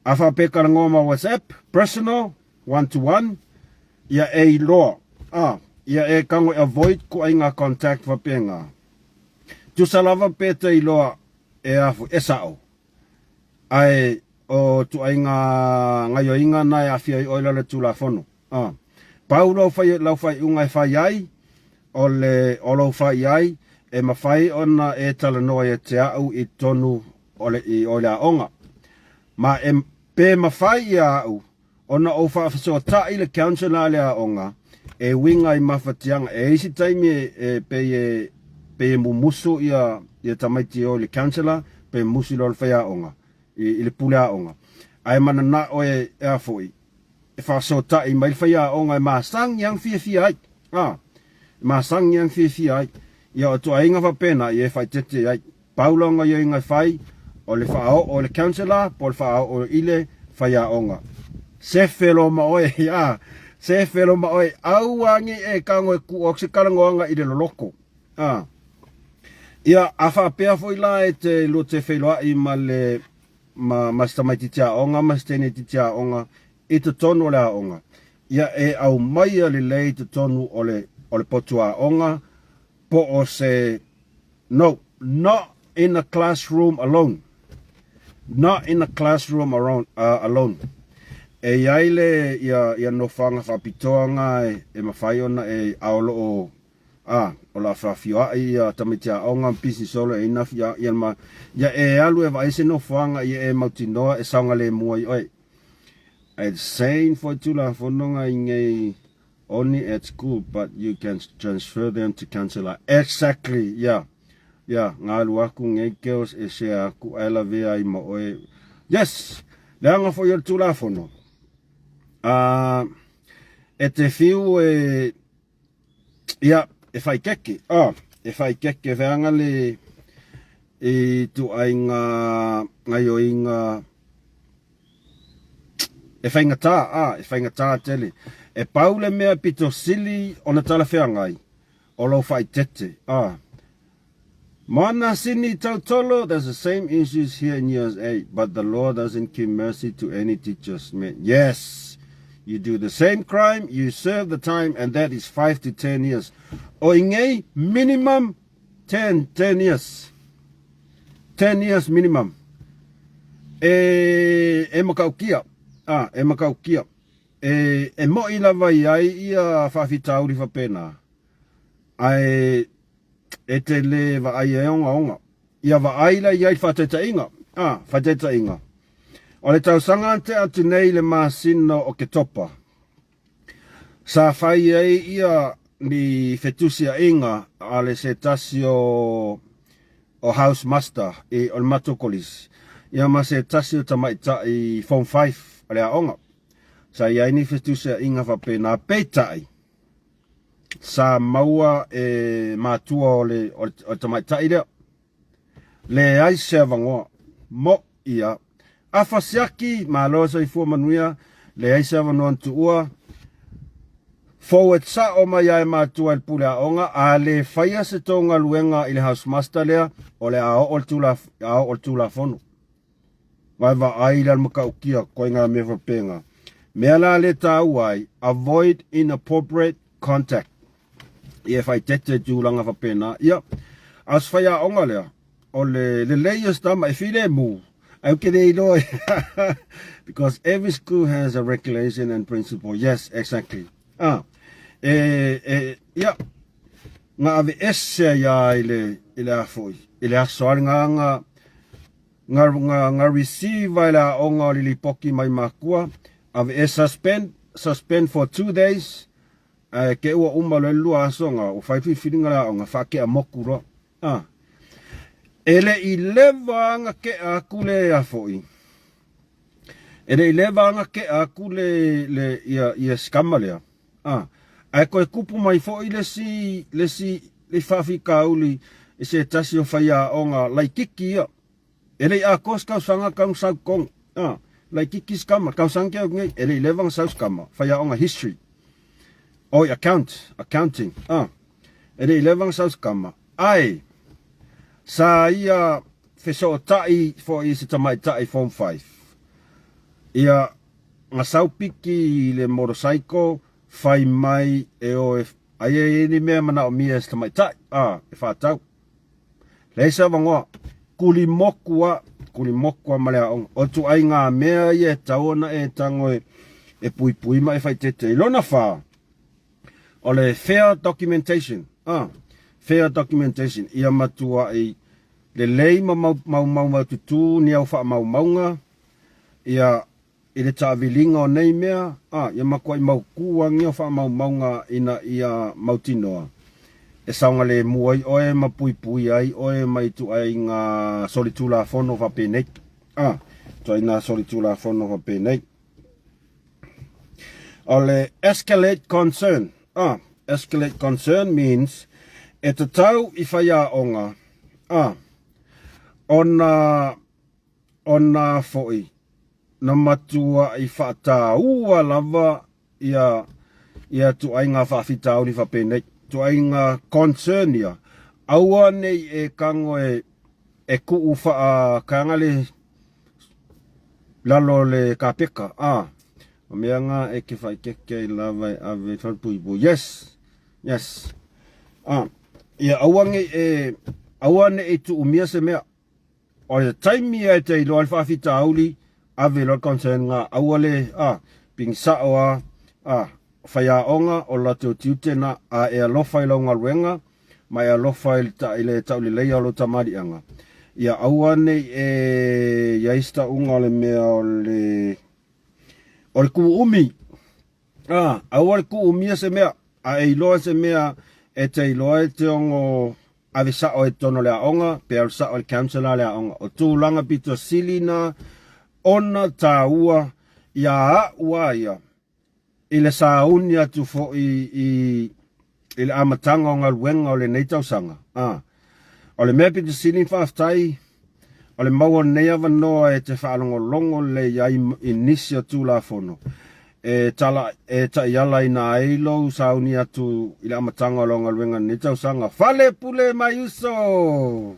a faapea e talanoa ma WhatsApp, personal, one to one, ia e iloa, a, ia e tago e avoid ituaiga contact faapena. Tusa lava pe te iloa e a foi, e sao, ae o ituaiga gaioiga na e aafia ai oe i lalo o le Tulafono. A, pau lau fai, lau faaiuga e fai ai, o le, o lou fai ai, e mafai ona e talanoa ia te au i totonu o le, i, o le aoga. Ma e, pe mafai ia au ona ou faafesootai le counselor a le aoga e uiga i mafatiaga. E isi taimi e, e pei e, pei e mumusu ia, ia tamaiti o i le counselor, pe musu i lo le faiaoga, i, i le pule aoga. Ae mananao e, e a foi, e faasootai mai le faiaoga e masani lava ona fiafia ai. A, e masani lava ona fiafia ai. Ia o ituaiga faapena ia e faaeteete ai. Pau lau gaoioiga e fai, o le faaoo i le counselor po o le faaoo i le faiaoga. Sefe loa ma oe, a, sefe loa ma oe, aua nei e tago e tuu atu se talanoaga i le loloto. A, ia, a faapea foi la e te lua te feiloai ma le ma, ma se tamaitiiti aoga ma se teineitiiti aoga i totonu o le aoga, ia e aumaia lelei i totonu o le, o le potu aoga po o se, no, not in a classroom alone. Not in a classroom alone. Alone. E i ai le ia, ia nofoaga faapitoa nga e, e mafai ona e, a o lo o A, o le a feafioai ia tamaiti aoga ma pisinisi olo e ina ia, ia ma, ia e alu e vaai se nofoaga ia e mautinoa e saogalemu ai oe. It's sane for Tulafono nga i only at school but you can transfer them to counselor. Exactly, yeah. Yeah, nga alu aku ngei girls e share aku ae lavea ai ma oe. Yes, leaga foi o le Tulafono. E te whiu e Ia, e whai keke, oh, e whai keke wheanga le i tuaiga ngaioiga e whaingatā, a, e whaingatā tele. E pau le mea pito sili ona talawheangai, o lou whaitete, a. Moana Sini Tautolo, there's the same issues here in USA, but the law doesn't give mercy to any teachers, man. Yes! You do the same crime, you serve the time and that is 5 to 10 years. O ingei, minimum 10, 10 years. 10 years minimum. E, e makaukia. Ah, e makaukia. E, e mo'i lava i ai ia faafitauli faapena, ae e te le vaai e ogaoga. Ia vaai la i ai faataitaiga, ah, faataitaiga. O le tausaga na tea atu nei i le masina o Oketopa, sa fai ai ia ni fetusiaiga a le se tasi o o house master i o le matou kolisi, ia ma se tasi o tamaitai form 5 o le aoga. Sa i ai ni fetusiaiga faapena, peitai, sa maua e matua o le, o le tamaitai lea. Leai se avanoa. Mo ia. Afa siaki, malo soifua manuia, leai se avanoa na tuua. Forward sao mai ai matua i le pule aoga, a le faia se tou galuega i le housemaster lea, o le a oo le tula, a oo le Tulafono. Vae vaai la le matautia, koe ngā mea faapena. Mea la le tāua ai, avoid inappropriate contact. Ia e faaeteete i tulaga faapena. Ia, a o se faiaoga lea, o le lelei o se tama e filemu, ae ou te le iloa because every school has a regulation and principle. Yes, exactly. Ah, e, e, ia, nga aveese ai a i le, i le a foi, i le aso a le nganga, nga, nga, nga receive ai le aoga o le lipoki mai makua, ave e suspend, suspend for 2 days, Ae ke ua uma loa le 2 aso nga ua fai filifiliga le aoga faakea moku loa. A. E le i leva aga kea aku le a foi. E le i leva aga kea aku le, le, ia, ia sikama lea. A. Ae koe kupu mai foi le si, le si, le faafitauli i se tasi o faiaoga laititi ia. E le i atoa se tausaga tau na sau tonu. A, laititi se tama, tausaga ke au nei, e le i leva na sau se tama, faiaoga history. Oi, account, accounting. A, e le i leva na sau se tama. Ae, sa ia fesootai foi i se tamaitai form 5. Ia, na sau piki i le motorcycle, fai mai e o e, aia e i ai ni mea manaomia e se tamaitai, a, e faatau. Leai se avanoa. Kuli moku a, kuli moku a ma le aoga. O ituaiga mea ia e tatau ona e tago e, e puipui ma e faaeteete. I lona fa, o le fair documentation, ah, fair documentation, ia matuai lelei ma mau, mau, mau, maututū ni au faamaumauga, ia I le taaviliga o nei mea, a, ia matuai mautū agia faamaumauga ina ia mautinoa e saogalemu ai oe ma puipui ai oe mai ituaiga solitulafono faapenei. A, ituaiga solitulafono faapenei. O le escalate concern, a, escalate concern means e tatau i faiaoga, a, ona Ona foi, na matuai faataua lava ia ia tuaiga faafitauli faapenei, tuaiga concern ia, aua ne i e tago e e tuu faakaga le lalo o le kapeka, a, o mea na e te faaeteete ai lava e ave i falepuipui. Yes, yes. A, ia aua ne i e, aua ne i tuumia se mea. O le taimi ia e te iloa ai le faafitauli, ave loa le concern nga aua le, a, ping sao a, a, faiaoga o latou tiute na, a e alofa i lau galuega, ma e alofa i le, i le tauleleia o lou tamaliiaga, ia aua ne i e i ai se tauga o le mea o le, o le kuumi. A, aua le kuumia se mea, a e iloa se mea e te iloa e te ono ave sao ai totonu o le aoga, pe alu sao i le counselor a le aoga. O tulaga pito sili na ona taua ia a'u a ia i le sauni atu foi i i le amataga o galuega o lenei tausaga. A, o le mea pito sili na faafetai, o le maua o lenei avanoa e te faalogologo lelei ai i nisi o Tulafono e tala e taialaina ai lou sauni atu i le amataga o lau galuega i lenei tausaga. Fale pule mai uso!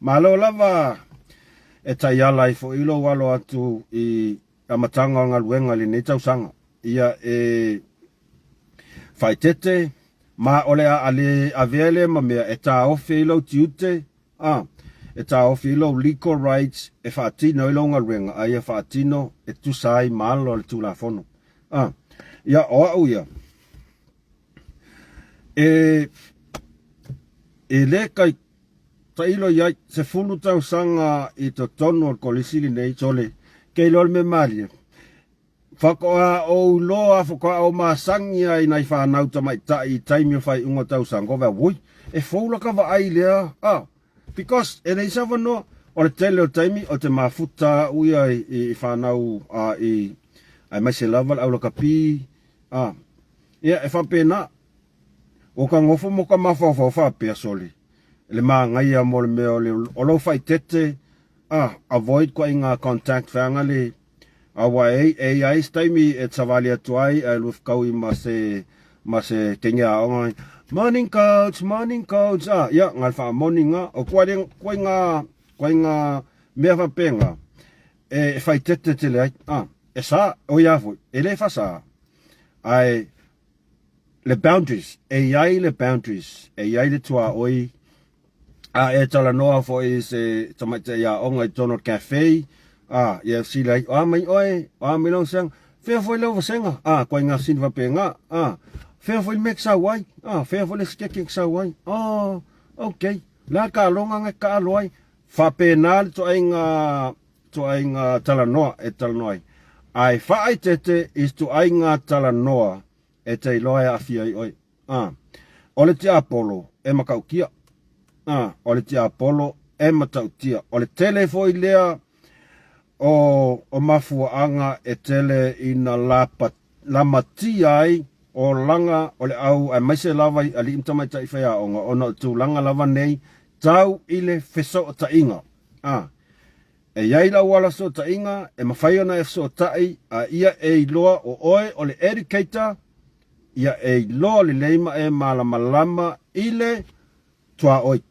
Malo lava! E taiala ai foi lou alo atu i amataga o galuega i lenei tausaga. ia e faaeteete, ma o le a le avea lea ma mea e taofi ai lou tiute, a, e taofi ai lou legal rights e faatino ai lou galuega, a ia faatino e tusa ai ma ala o le Tulafono. A, ia, o au ia, e, e le kai tailo i ai, 10 tausaga i totonu o le kolisi lenei, sole, ke iloa le mea malie, Faatoa ou iloa, faatoa ou masani lava i nai fanau tamaitai i taimi o faaiuga o tausaga, ko wai, e fou la ka vaai lea, ah, because e leai se avanoa, o le tele o taimi o te mafuta au ia i fanau ah, i aemaise lava le aulakapi, ah, ia e faapena. Ua ka nofo mo ka mafaufau faapea sole, le manaia mo le mea o le o lou faaeteete, ah, avoid koaiga contact feaga le Aua e, e i ai se taimi e savali atu ai ae lua fekaui ma se ma se teine aoga Morning coach, morning coach. Ah, ia, nga le faamoni nga. O kua le kua nga kua nga mea faapena e, e faaeteete tele ai. Ah, e sa, o ia foi, e le faasa. Ae le boundaries, e i ai le boundaries, e i ai le tuaoi A e talanoa foi i se tamaitai aoga i totonu o le cafe, a, ia fesili ai, o a mai oe, o a mai lau vasega? Fea foi lau vasega? A, koe ngā sini faapena, a, fea foi le mea e te sau ai? A, fea foi le sikeke e te sau ai? Oh, okay. Le a le taaloga na e taalo ai? Faapena le ituaiga, ituaiga talanoa e talanoa ai. Ae faaeteete i se ituaiga talanoa e te iloa e aafia ai oe. A, o le tiapolo e matautia. A, o le tiapolo e matautia. O le tele foi lea o, o mafuaaga e tele ina lapa, lamatia ai olaga o le au aemaise lava i alii ma tamaitai faiaoga ona o tulaga lava nei tau i le fesootaiga. A, e i ai lau ala fesootaiga e mafai ona e fesootai a ia e iloa o oe o le educator, ia e iloa lelei ma e malamalama i le tuaoi.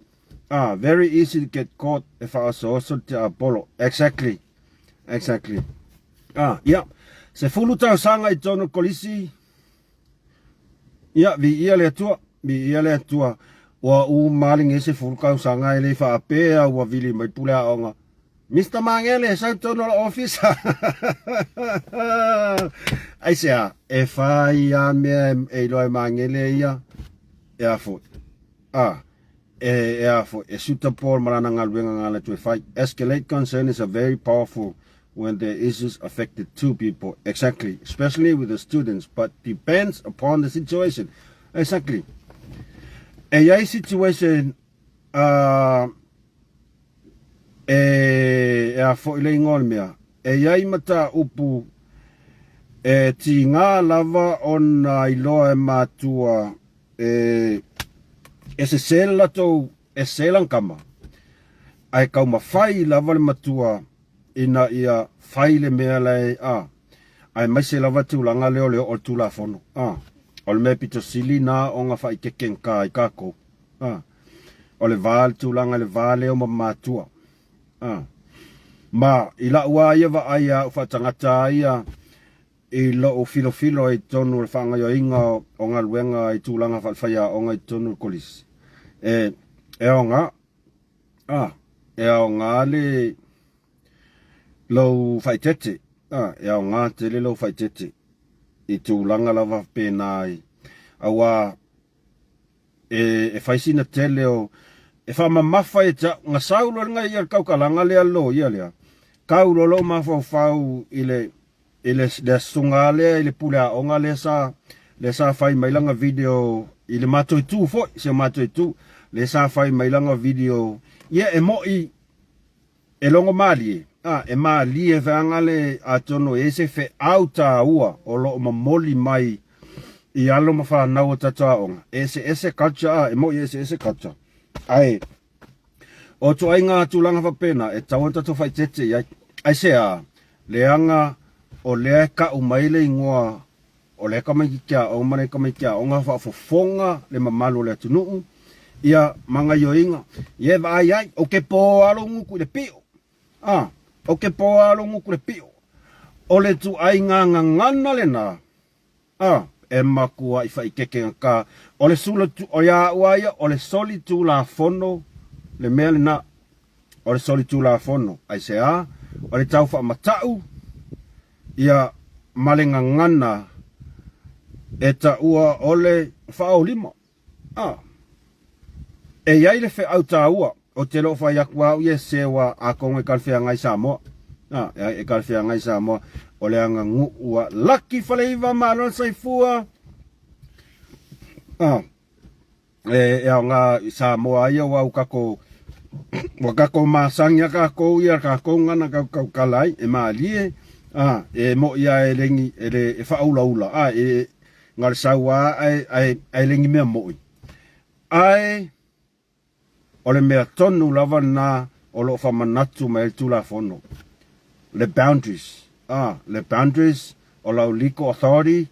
Ah, very easy to get caught e faaosooso le tiapolo. Exactly. Exactly. Ah, ia. 10 tausaga i totonu o le kolisi. Ia, viia le Atua. Viia le Atua. Ua uma lenei 10 tausaga e le i faapea ua vili mai pule aoga. Mister Magele, sau totonu o le ofisa. Aisea, e fai lava mea e iloa e Magele ia, e a foi. Ah, e, e a foi, e suitable ma lana galuega na ala e fai. Escalate concern is a very powerful when the issues affected two people. Exactly, especially with the students, but depends upon the situation. Exactly. E i ai situation E, e a foi le ingoa o le mea, e i ai mataupu e tigā lava ona iloa e matua e, e sese le latou, e sese lana tama, ae taumafai lava le matua ina ia fai le mea la e, a, aemaise lava tulaga lea o le oo o le Tulafono, a, o le mea pito sili na ona faaiketegata ai tatou. A, o le va, le tulaga i le va lea o ma matua. A, ma i la'u a ia vaai a a'u faatagata a ia i lo'u filofilo ai i totonu o le faagaoioiga o galuega i tulaga faalefaiaoga i totonu o le kolisi, e, e aoga, a, e aoga le lou faaeteete, a, e aoga tele lou faaeteete i tulaga lava faapena ai, auā e, e fai sina tele o e faamamafa e te au na sau loa le ia le tautalaga lea le loia lea tau loa lou mafaufau i le i le le asuga lea i le pule aoga lea sa lea sa fai mai lana video i le matou itu foi si o matou itu lea sa fai mai lana video ia e mo'i E logo malie, a, e malie feaga le, atonu e i ai se feau taua o lo o momoli mai i alo ma fanau o tatou aoga. E eseese culture, a, e moʻi e eseese culture. Ae, o ituaiga tulaga faapena, e tatau ona tatou faaeteete i ai. Aisea? Leaga o lea e kau mai le igoa o lea tamaitiiti aoga ma lea tamaitiiti aoga faafofoga le mamalu o le atunuu ia ma gaioiga. Ia e vaai ai, ou te po lava lou gutu i le pio. A, ou te po lava lou gutu i le pio. O le ituaiga gagana lena. A, e matuaʻi faʻikekegakā. O le sula, o ia aʻu a ia, o le solitulafono le mea lena. O le solitulafono, aisea? O le tau faamataʻu, ia, ma le gagana e taua o le faaolima. A, e i ai le feau taua, ou te le o fai atu au ia se ua atonu e talafeagai Samoa. A, e ai e talafeagai Samoa, o le aganuu a Lucky Faleiva malo le soifua. A, e, e aoga i Samoa ai ua tatou ua tatou masani a tatou ia tatou gana tautautala ai e malie a e moʻi a e leni e le e faaulaula a e Na o le sau lava ae, ae, ae le ni mea moʻi. Ae o le mea tonu lava lena o lo o faamanatu mai ai le Tulafono, le boundaries, ah, le boundaries o lau legal authority,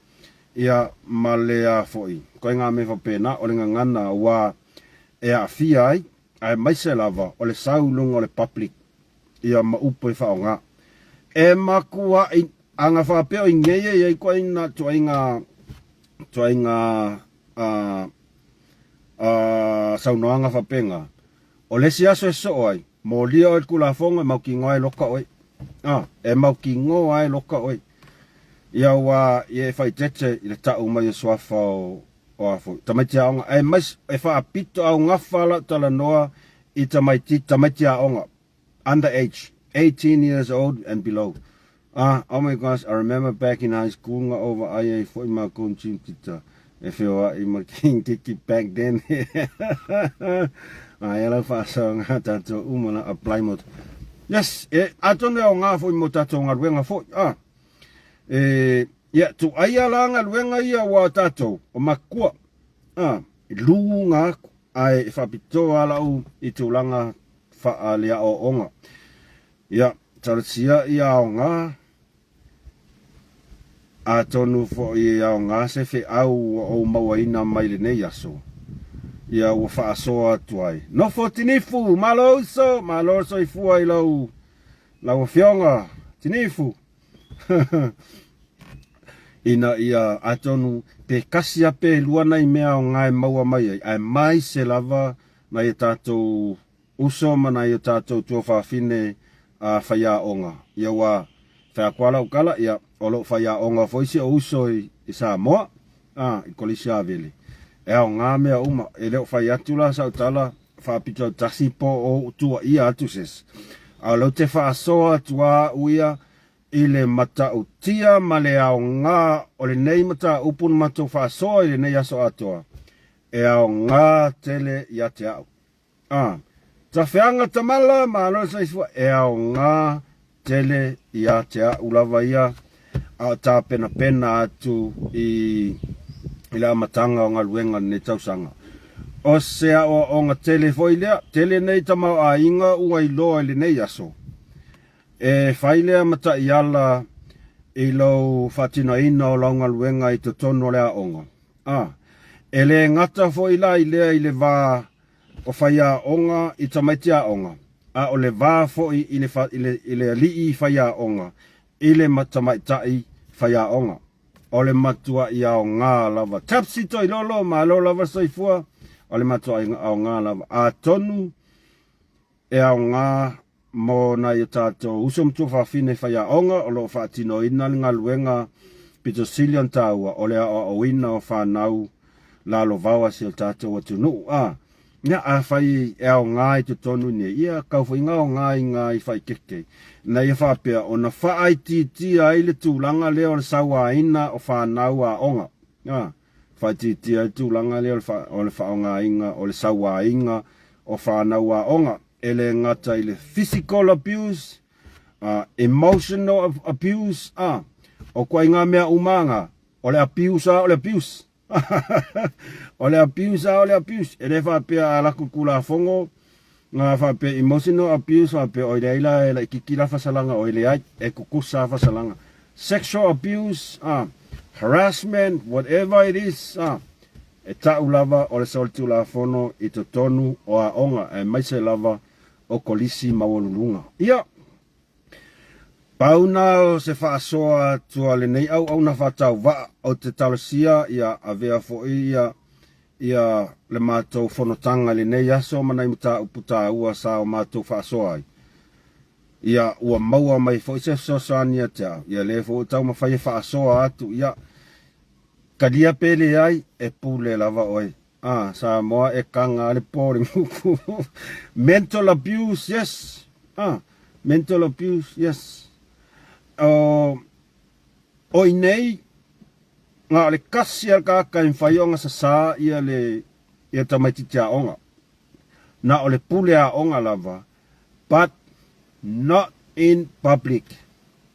ia, ma le a foi, ituaiga mea faapena, o le gagana aua e aafia ai, aemaise lava o le sau i luga o le public, ia, ma upu e faaaoga. E matuai Ana faapea o i nei e i ai ituaiga, ituaiga, ituaiga a, a, saunoaga faapena, o le isi aso e soo ai, molia oe i le Tulafono e mautinoa e loka oe. A, e mautinoa e loka oe. Ia ua ia e faaeteete i le tau mai o suafa o, o a foi, tamaiti aoga, aemaise e faapito augafa lau talanoa i tamaiti, tamaiti aoga. Under age, 18 years old and below. Ah, oh my gosh, I remember back in high school nga o vaai ai foi mākou team kita e feoai ma King Kiki back then. Aia lau faasaoga tatou uma na apply mo. Yes, e atonu e aoga foi mo tatou galuega foi. Ah, e, ia, tuaia la galuega ia ua tatou, o makua. Ah, luga aku, ae e faapitoa lau i tulaga faaleaoaoga. Ia, talosia ia aoga, atonu foi e aoga se feau ua ou mauaina mai lenei aso, ia ua faasoa atu ai. Nofo Tinifu, malo uso, malo soifua i lau, lau afioga, Tinifu. Ina ia atonu pe kasi a pe lua nai mea aoga e maua mai ai, aemaise lava nai a tatou uso ma nai o tatou tuafafine a faiaoga. Ia ua fai atu lava lau tala, ia o lo o faiaoga foi si ou uso i, i Samoa, a, i Kolisi Avele. E aoga mea uma, e le o fai atu la sau tala faapito tasi po o ou tuuaia atu se isi. A o lea ou te faasoa atu lava au ia i le matautia ma le aoga o lenei mataupu na matou faasoa i lenei aso atoa, e aoga tele ia te au. A, Tafeaga Tamala, malo le soifua, e aoga tele ia te au lava ia, a o tapenapena atu i, i le amataga o galuega i lenei tausaga. O se aoaoga tele foi lea, tele nei tamaoaiga ua iloa i lenei aso. E fai lea ma taiala i lou faatinoina o lau galuega i totonu o le aoga. A, e le gata foi la i lea i le va o faiaoga i tamaiti aoga, a o le va foi i le, i le, i le alii faiaoga i le tamaitai faiaoga. O le matuaʻi aoga lava. Tapsi Toilolo, malo lava soifua. O le matuaʻi aoga lava. Atonu e aoga mo nai o tatou uso ma tuafafine faiaoga o lo o faatinoina le galuega pito sili ona taua o le aoaoina o fanau lalovaoa a si o tatou atunuu. A, ia, afai e aoga i totonu nei, ia, kau foi ina aoga i ngā i whaikeke, ina ia faapea ona faaitiitia ai le tulaga lea o le sauaina o fanau aoga. A, faaitiitia ai le tulaga lea o le faaaogaina o le sauaina o fanau aoga, e le gata i le physical abuse, emotional abuse, a, o ituaiga mea uma na, o le abuse lava o le abuse. O le abuse lava o le abuse. E le faapea a alu atu le Tulafono na faapea emotional abuse faapea oi leai la e laitiiti la fasalaga oi leai, e tutusa lava fasalaga. Sexual abuse, harassment, whatever it is, e tau lava o le solitulafono i totonu o aoga aemaise lava o kolisi maualuluga. Ia! Pau na o se faasoa atu a lenei auauna faatauvaa ou te talosia ia avea foi ia ia le matou fonotaga i lenei aso ma nai mataupu taua sa o matou faasoa ai. Ia ua maua mai foi se fesoasoani ia te au, ia lea foi ua taumafai e faasoa atu, ia talia pe leai, e pule lava oe. Ah, Samoa e kaga le po le gugu. Mental abuse, yes. Ah, mental abuse, yes. O, o i nei, na o le kasi a ka ka mawhai o ngā sasā ia le ia tamaiti te aonga. Na o le pule aonga lava, but not in public.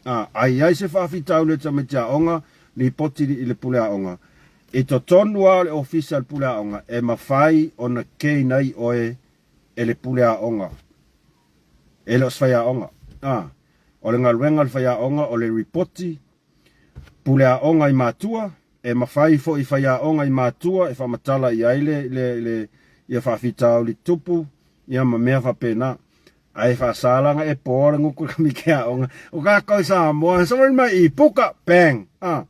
Ā, a i ai se faafitauli o tamaiti aoga, lipoti i le pule aoga. I totonu lava o le ofisa o le pule aoga, e mafai ona gain ai oe e le pule aoga, e le o se faiaoga. Ā, o le galuega a le faiaoga o le ripoti pule aoga i matua, e mafai foi i faiaoga i matua e faamatala i ai le, le, le, ia faafitauli tupu, ia ma mea faapena. Ae faasalaga e poa le guku i ke aoga. O kākou i Samoa, sa mai i puka, bang. Ah.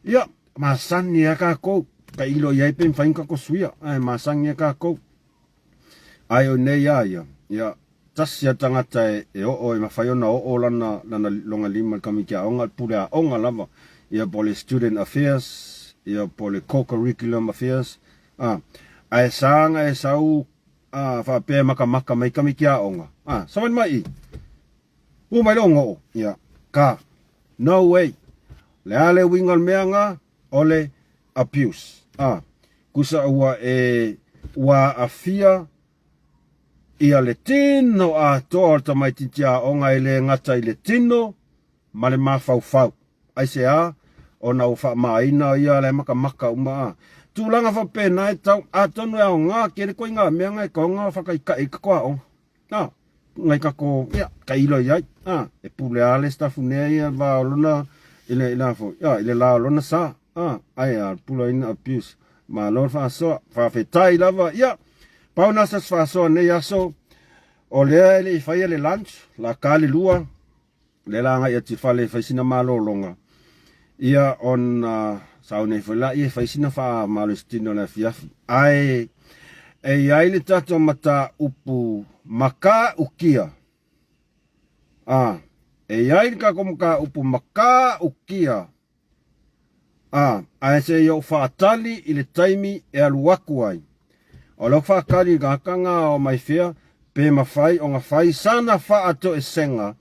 Ia, masani a kākou. Ka ilo i ai pe mawhai kako suia. Ae masani a kākou. Ae o nei a ia. Ia, tasi a tangata e, e oo e mawhai ona oo lana, lana longa lima kami ke aoga, pule aoga lava. Ia po le student affairs, ia po le co-curriculum affairs. Ah. Ae sāga e sau A, faapea e makamaka mai kami ki aoga. A, savali mai i. U mai lou ngoo. Ia, ka. No way. Le a le uiga o le mea nga, o le abuse. A, kusa ua e, ua aafia ia le tino atoa o le tamaititi aoga e le gata i le tino ma le mafaufau. Aisea? Ona ua faamāina ia le makamaka uma a. Tulaga faapena e tau, atonu e aoga kele koe i ngā mea ngai kaonga whakaikaʻi ka koa o. A, ngai ka ko, ia, ka ilo i ai. A, e pule a le staff nea ia va o lona, i le, i la fo, ia, i le la o lona sa. A, ai a, pula ina abuse. Malo le faasoa, faafetai lava, ia, pau na sa faasoa nei aso, o lea e le i faia le lunch, la ka le lua, lea la agai atu i fale e fai sina malologa, ia ona sau nei foi laia e fai sina faamalositino i le afiafi. Ae e i ai le tatou mataupu makaukia, a, e i ai le tatou mataupu makaukia A, ae se i ou faatali i le taimi e alu atu ai. O lau faatali i gataga o mai fea pe mafai ona fai sana faatoesega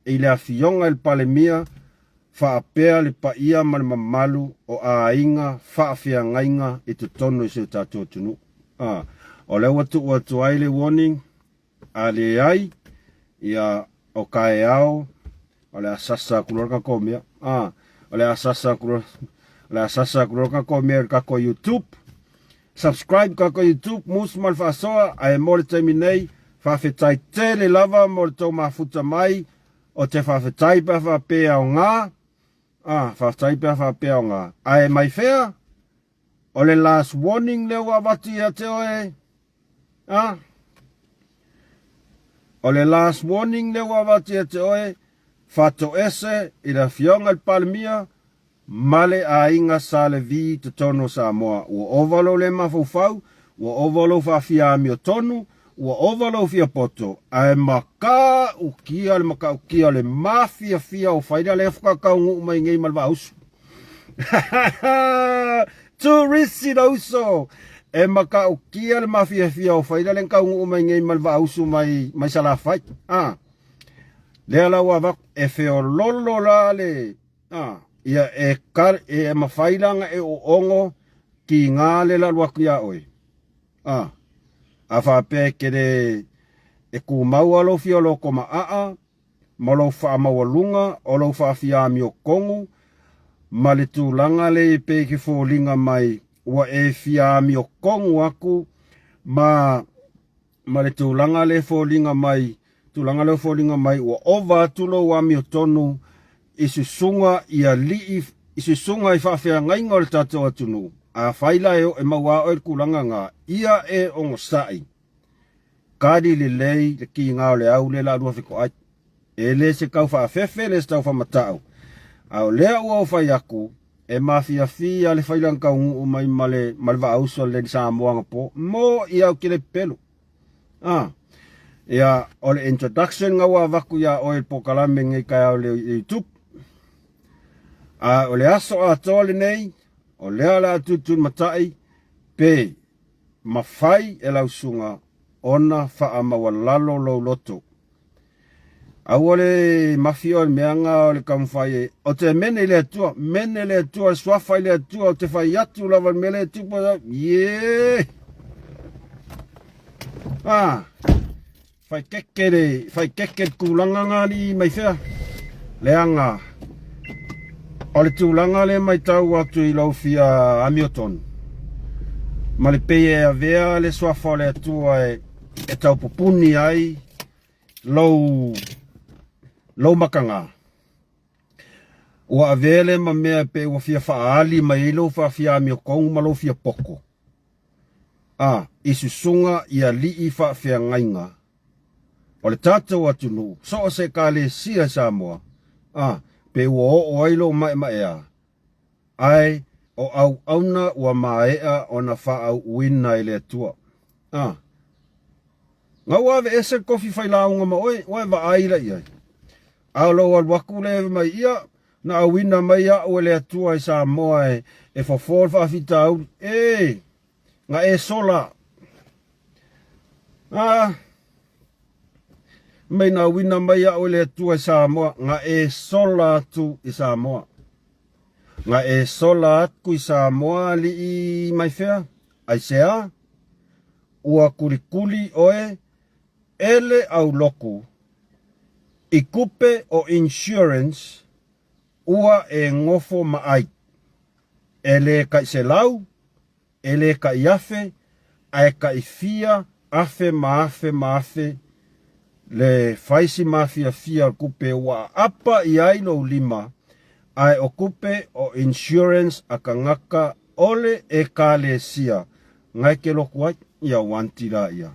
i le Afioga i le Palemia faapea le paia ma le mamalu o aiga faafeagaiga i totonu i si o tatou atunuu. A, o lea ua tuu atu ai le warning, A leai, ia, o kaeao, o le a sasa aku loa le tatou mea. A, o le a sasa aku loa, o le a sasa aku loa le tatou mea i le tatou YouTube. Subscribe tatou YouTube, Mus ma le Faasoa, ae mo le taimi nei, faafetai tele lava mo le tou mafuta mai, o te faafetai pe a faapea aoga, a, faafetai pe a faapea aoga. Ae mai fea? O le last warning lea ua avatu ia te oe, a? O le last warning lea ua avatu ia te oe, fatoese i le Afioga i le Palemia ma le aiga Sa Levi i totonu o Samoa. Ua ova lou le mafaufau, ua ova lou faafia amiotonu, ua ova lou fia poto, ae matautia le matautia o le mafiafia o faila lea faatoa taunuu mai nei ma le vaa-usu. Turisi le uso! E matautia le mafiafia o faila lea na taunuu mai nei ma le vaa-usu mai, mai Salafai. Ah. Lea la ua avatu, e feololo la le, ah, ia e, ka, e mafai la ona e oogo tiga le la alu atu iā oe. Ah, a faapea e te le, e tumau lava lou fia loto maaa, ma lou faamaualuga o lou faafia amiotonu ma le tulaga lea e pei e foliga mai ua e fia amiotonu atu ma ma le tulaga lea e foliga mai tulaga lea e foliga mai ua ova atu lou amiotonu i susuga i alii i susuga i faafeagaiga o le tatou atunuu. Afai la e e maua oe le tulaga na, ia e onosai, kali lelei le kiga o le au lea la lua fetoai. E le se kau faafefe, le se tau faamatau. A o lea ua ou fai aku, e mafiafia le failagataunuu mai ma le, ma le vaauso a le Samoa anapo. Mo i au ke le pelu. Ah. Ia, o le introduction nga ua avatu iā oe i le polokalame lenei taeao i le YouTube. A o le aso atoa lenei, o lea o le a tulitulimatai pe mafai e lau susuga ona faamaualalo lou loto. Aua le mafi oe i le mea nga o le taumafai e, o te mene i le Atua, mene le Atua, le suafa i le Atua, o te fai atu lava i le mea lea e tupu, yeah! Ah, fai keke le, fai keke le tulaga nga alii mai fea. Leaga, o le tulaga lea matau atu i lou fia amiotonu, ma le pei e avea le suafa o le Atua e, e taupupuni ai lou, lou makaga. Ua avea lea ma mea pe ua fia faaali mai ai lou faafia amiotonu ma lou fia poto. A, i susuga i alii faafeagaiga o le tatou atunuu, so o se Ekalesia i Samoa, a, pe ua oo ai lou maemaea, ae o auauna ua maea ona faaauuina e le Atua. A, na ua aveese le tofi failauga ma oe, ua e vaai la i ai. A o lou alu atu lea mai ia, na auina mai au e le Atua i Samoa e, e fofo le faafitauli. E, na e sola. A, mai na auina mai au e le Atua i Samoa, na e sola atu i Samoa. Na e sola atu i Samoa alii mai fea? Aisea? Ua kulikuli oe e le auloku i kupe o insurance ua e gofo ma ai. E le kai selau, e le kai afe, ae kai fia afe ma afe ma afe le fai si mafiafia o le kupe ua aapa i ai lou lima, ae o kupe o insurance a kagaka ole Ekalesia Ngai ke loku ai, ia wanti la ia.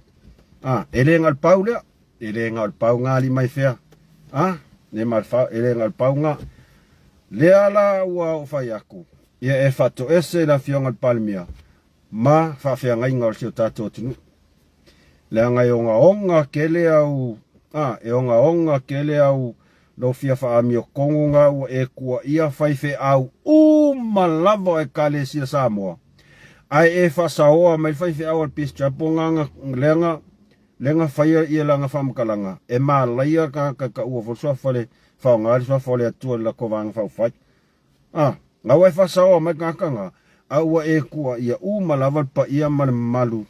A, e le ngal pau lea, e le ngal pau ngā li mai fea. A, ne mal fa, e le ngal pau ngā. Lea la ua o whai aku, ia e whato ese la fionga le palemia, ma whaawheangaiga o le si o tātou atunuu. Leaga e ogaoga kele au, a, e ogaoga kele au lou fia whaamiokongo ngā ua e kua ia faifeau uma lava o Ekalesia Samoa. Ae e whaasaoa mai faifeau a le Peace Chapel ngā ngā leaga, leaga whaia ia langa whaamakalanga, e mālaia ka ka ka ua fo sua whale, whaonga le sua whale atua le lako vanga whaufai. A, ngā ua e whaasaoa mai ngā ngā, a ua e kua ia uma lava le paia ma le mamalu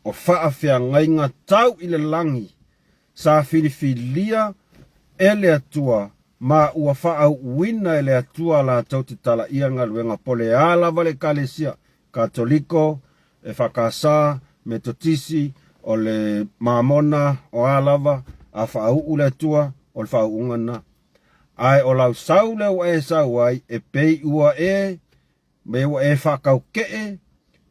o faafeagaiga tau i le lagi sa filifilia e le Atua ma ua faaauuina e le Atua latou te talaia galuega po le a lava le Ekalesia, Katoliko, EFKS, Metotisi, o le Mamona, o a lava, a faauu le Atua, o le faauuga lena. Ae o lau sau lea ua e sau ai, e pei ua e Me ua e faataukee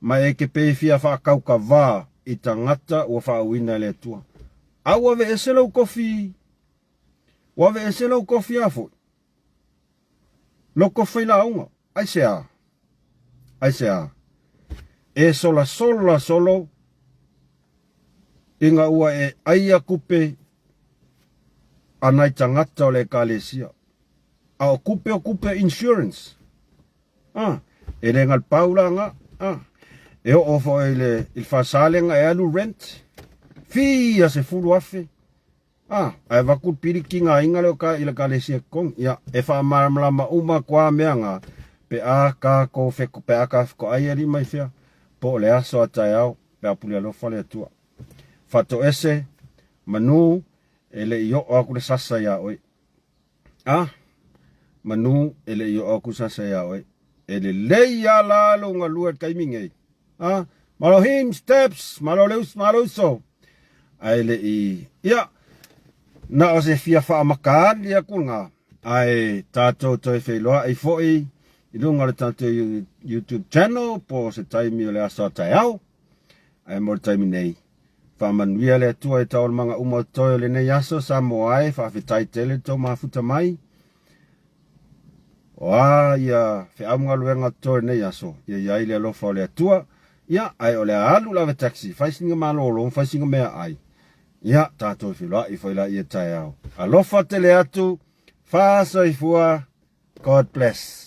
ma e ke pei fia faataukavā i tagata ua faauuina e le Atua. A ua aveese lou kofi, ua aveese lou kofi a foi? Lou kofi failauga, aisea? Aisea? E solasola solo ina ua e aia kupe a nai tagata o le Ekalesia. A o kupe o kupe insurance. Ah, e le ngal pau la nga. Ah, e oo foi i le, i le fasalenga e alu rent. Fia se fulu afe. Ah, ae vaku le pili ki ngā inga leo ka i le kalesia kong. Ia, e whaamalamalama uma kua mea ngā. Pe a ka ko wheko, pe a ka wheko ai ali mai whia. Po o le aso a tae ao, pe a puli alofa le atua. Whatoese, manu, e le i oo aku le sasa iā oe. A, manu e le i oo aku sasa iā oe. E lelei a la lou galue i le taimi nei. A, malo him steps, malo le uso, malo uso. Ae le i, ia, na o se fia faamakaali aku lena, ae tatou toe feiloai foi i luga o le tatou YouTube channel po o se taimi o le aso a taeao. Ae mo le taimi nei, Faamanuia le Atua i taualumaga uma o totoe o lenei aso, Samoa e, faafetai tele le tou mafuta mai. O a ia feau ma galuega o totoe o lenei aso, ia i ai le alofa o le Atua. Ia, ae o le a alu le ave taxi, fai sina malolo, fai sina meaai. Ia, tatou feiloai foi laia taeao. Alofa tele atu, faasoifua, God bless.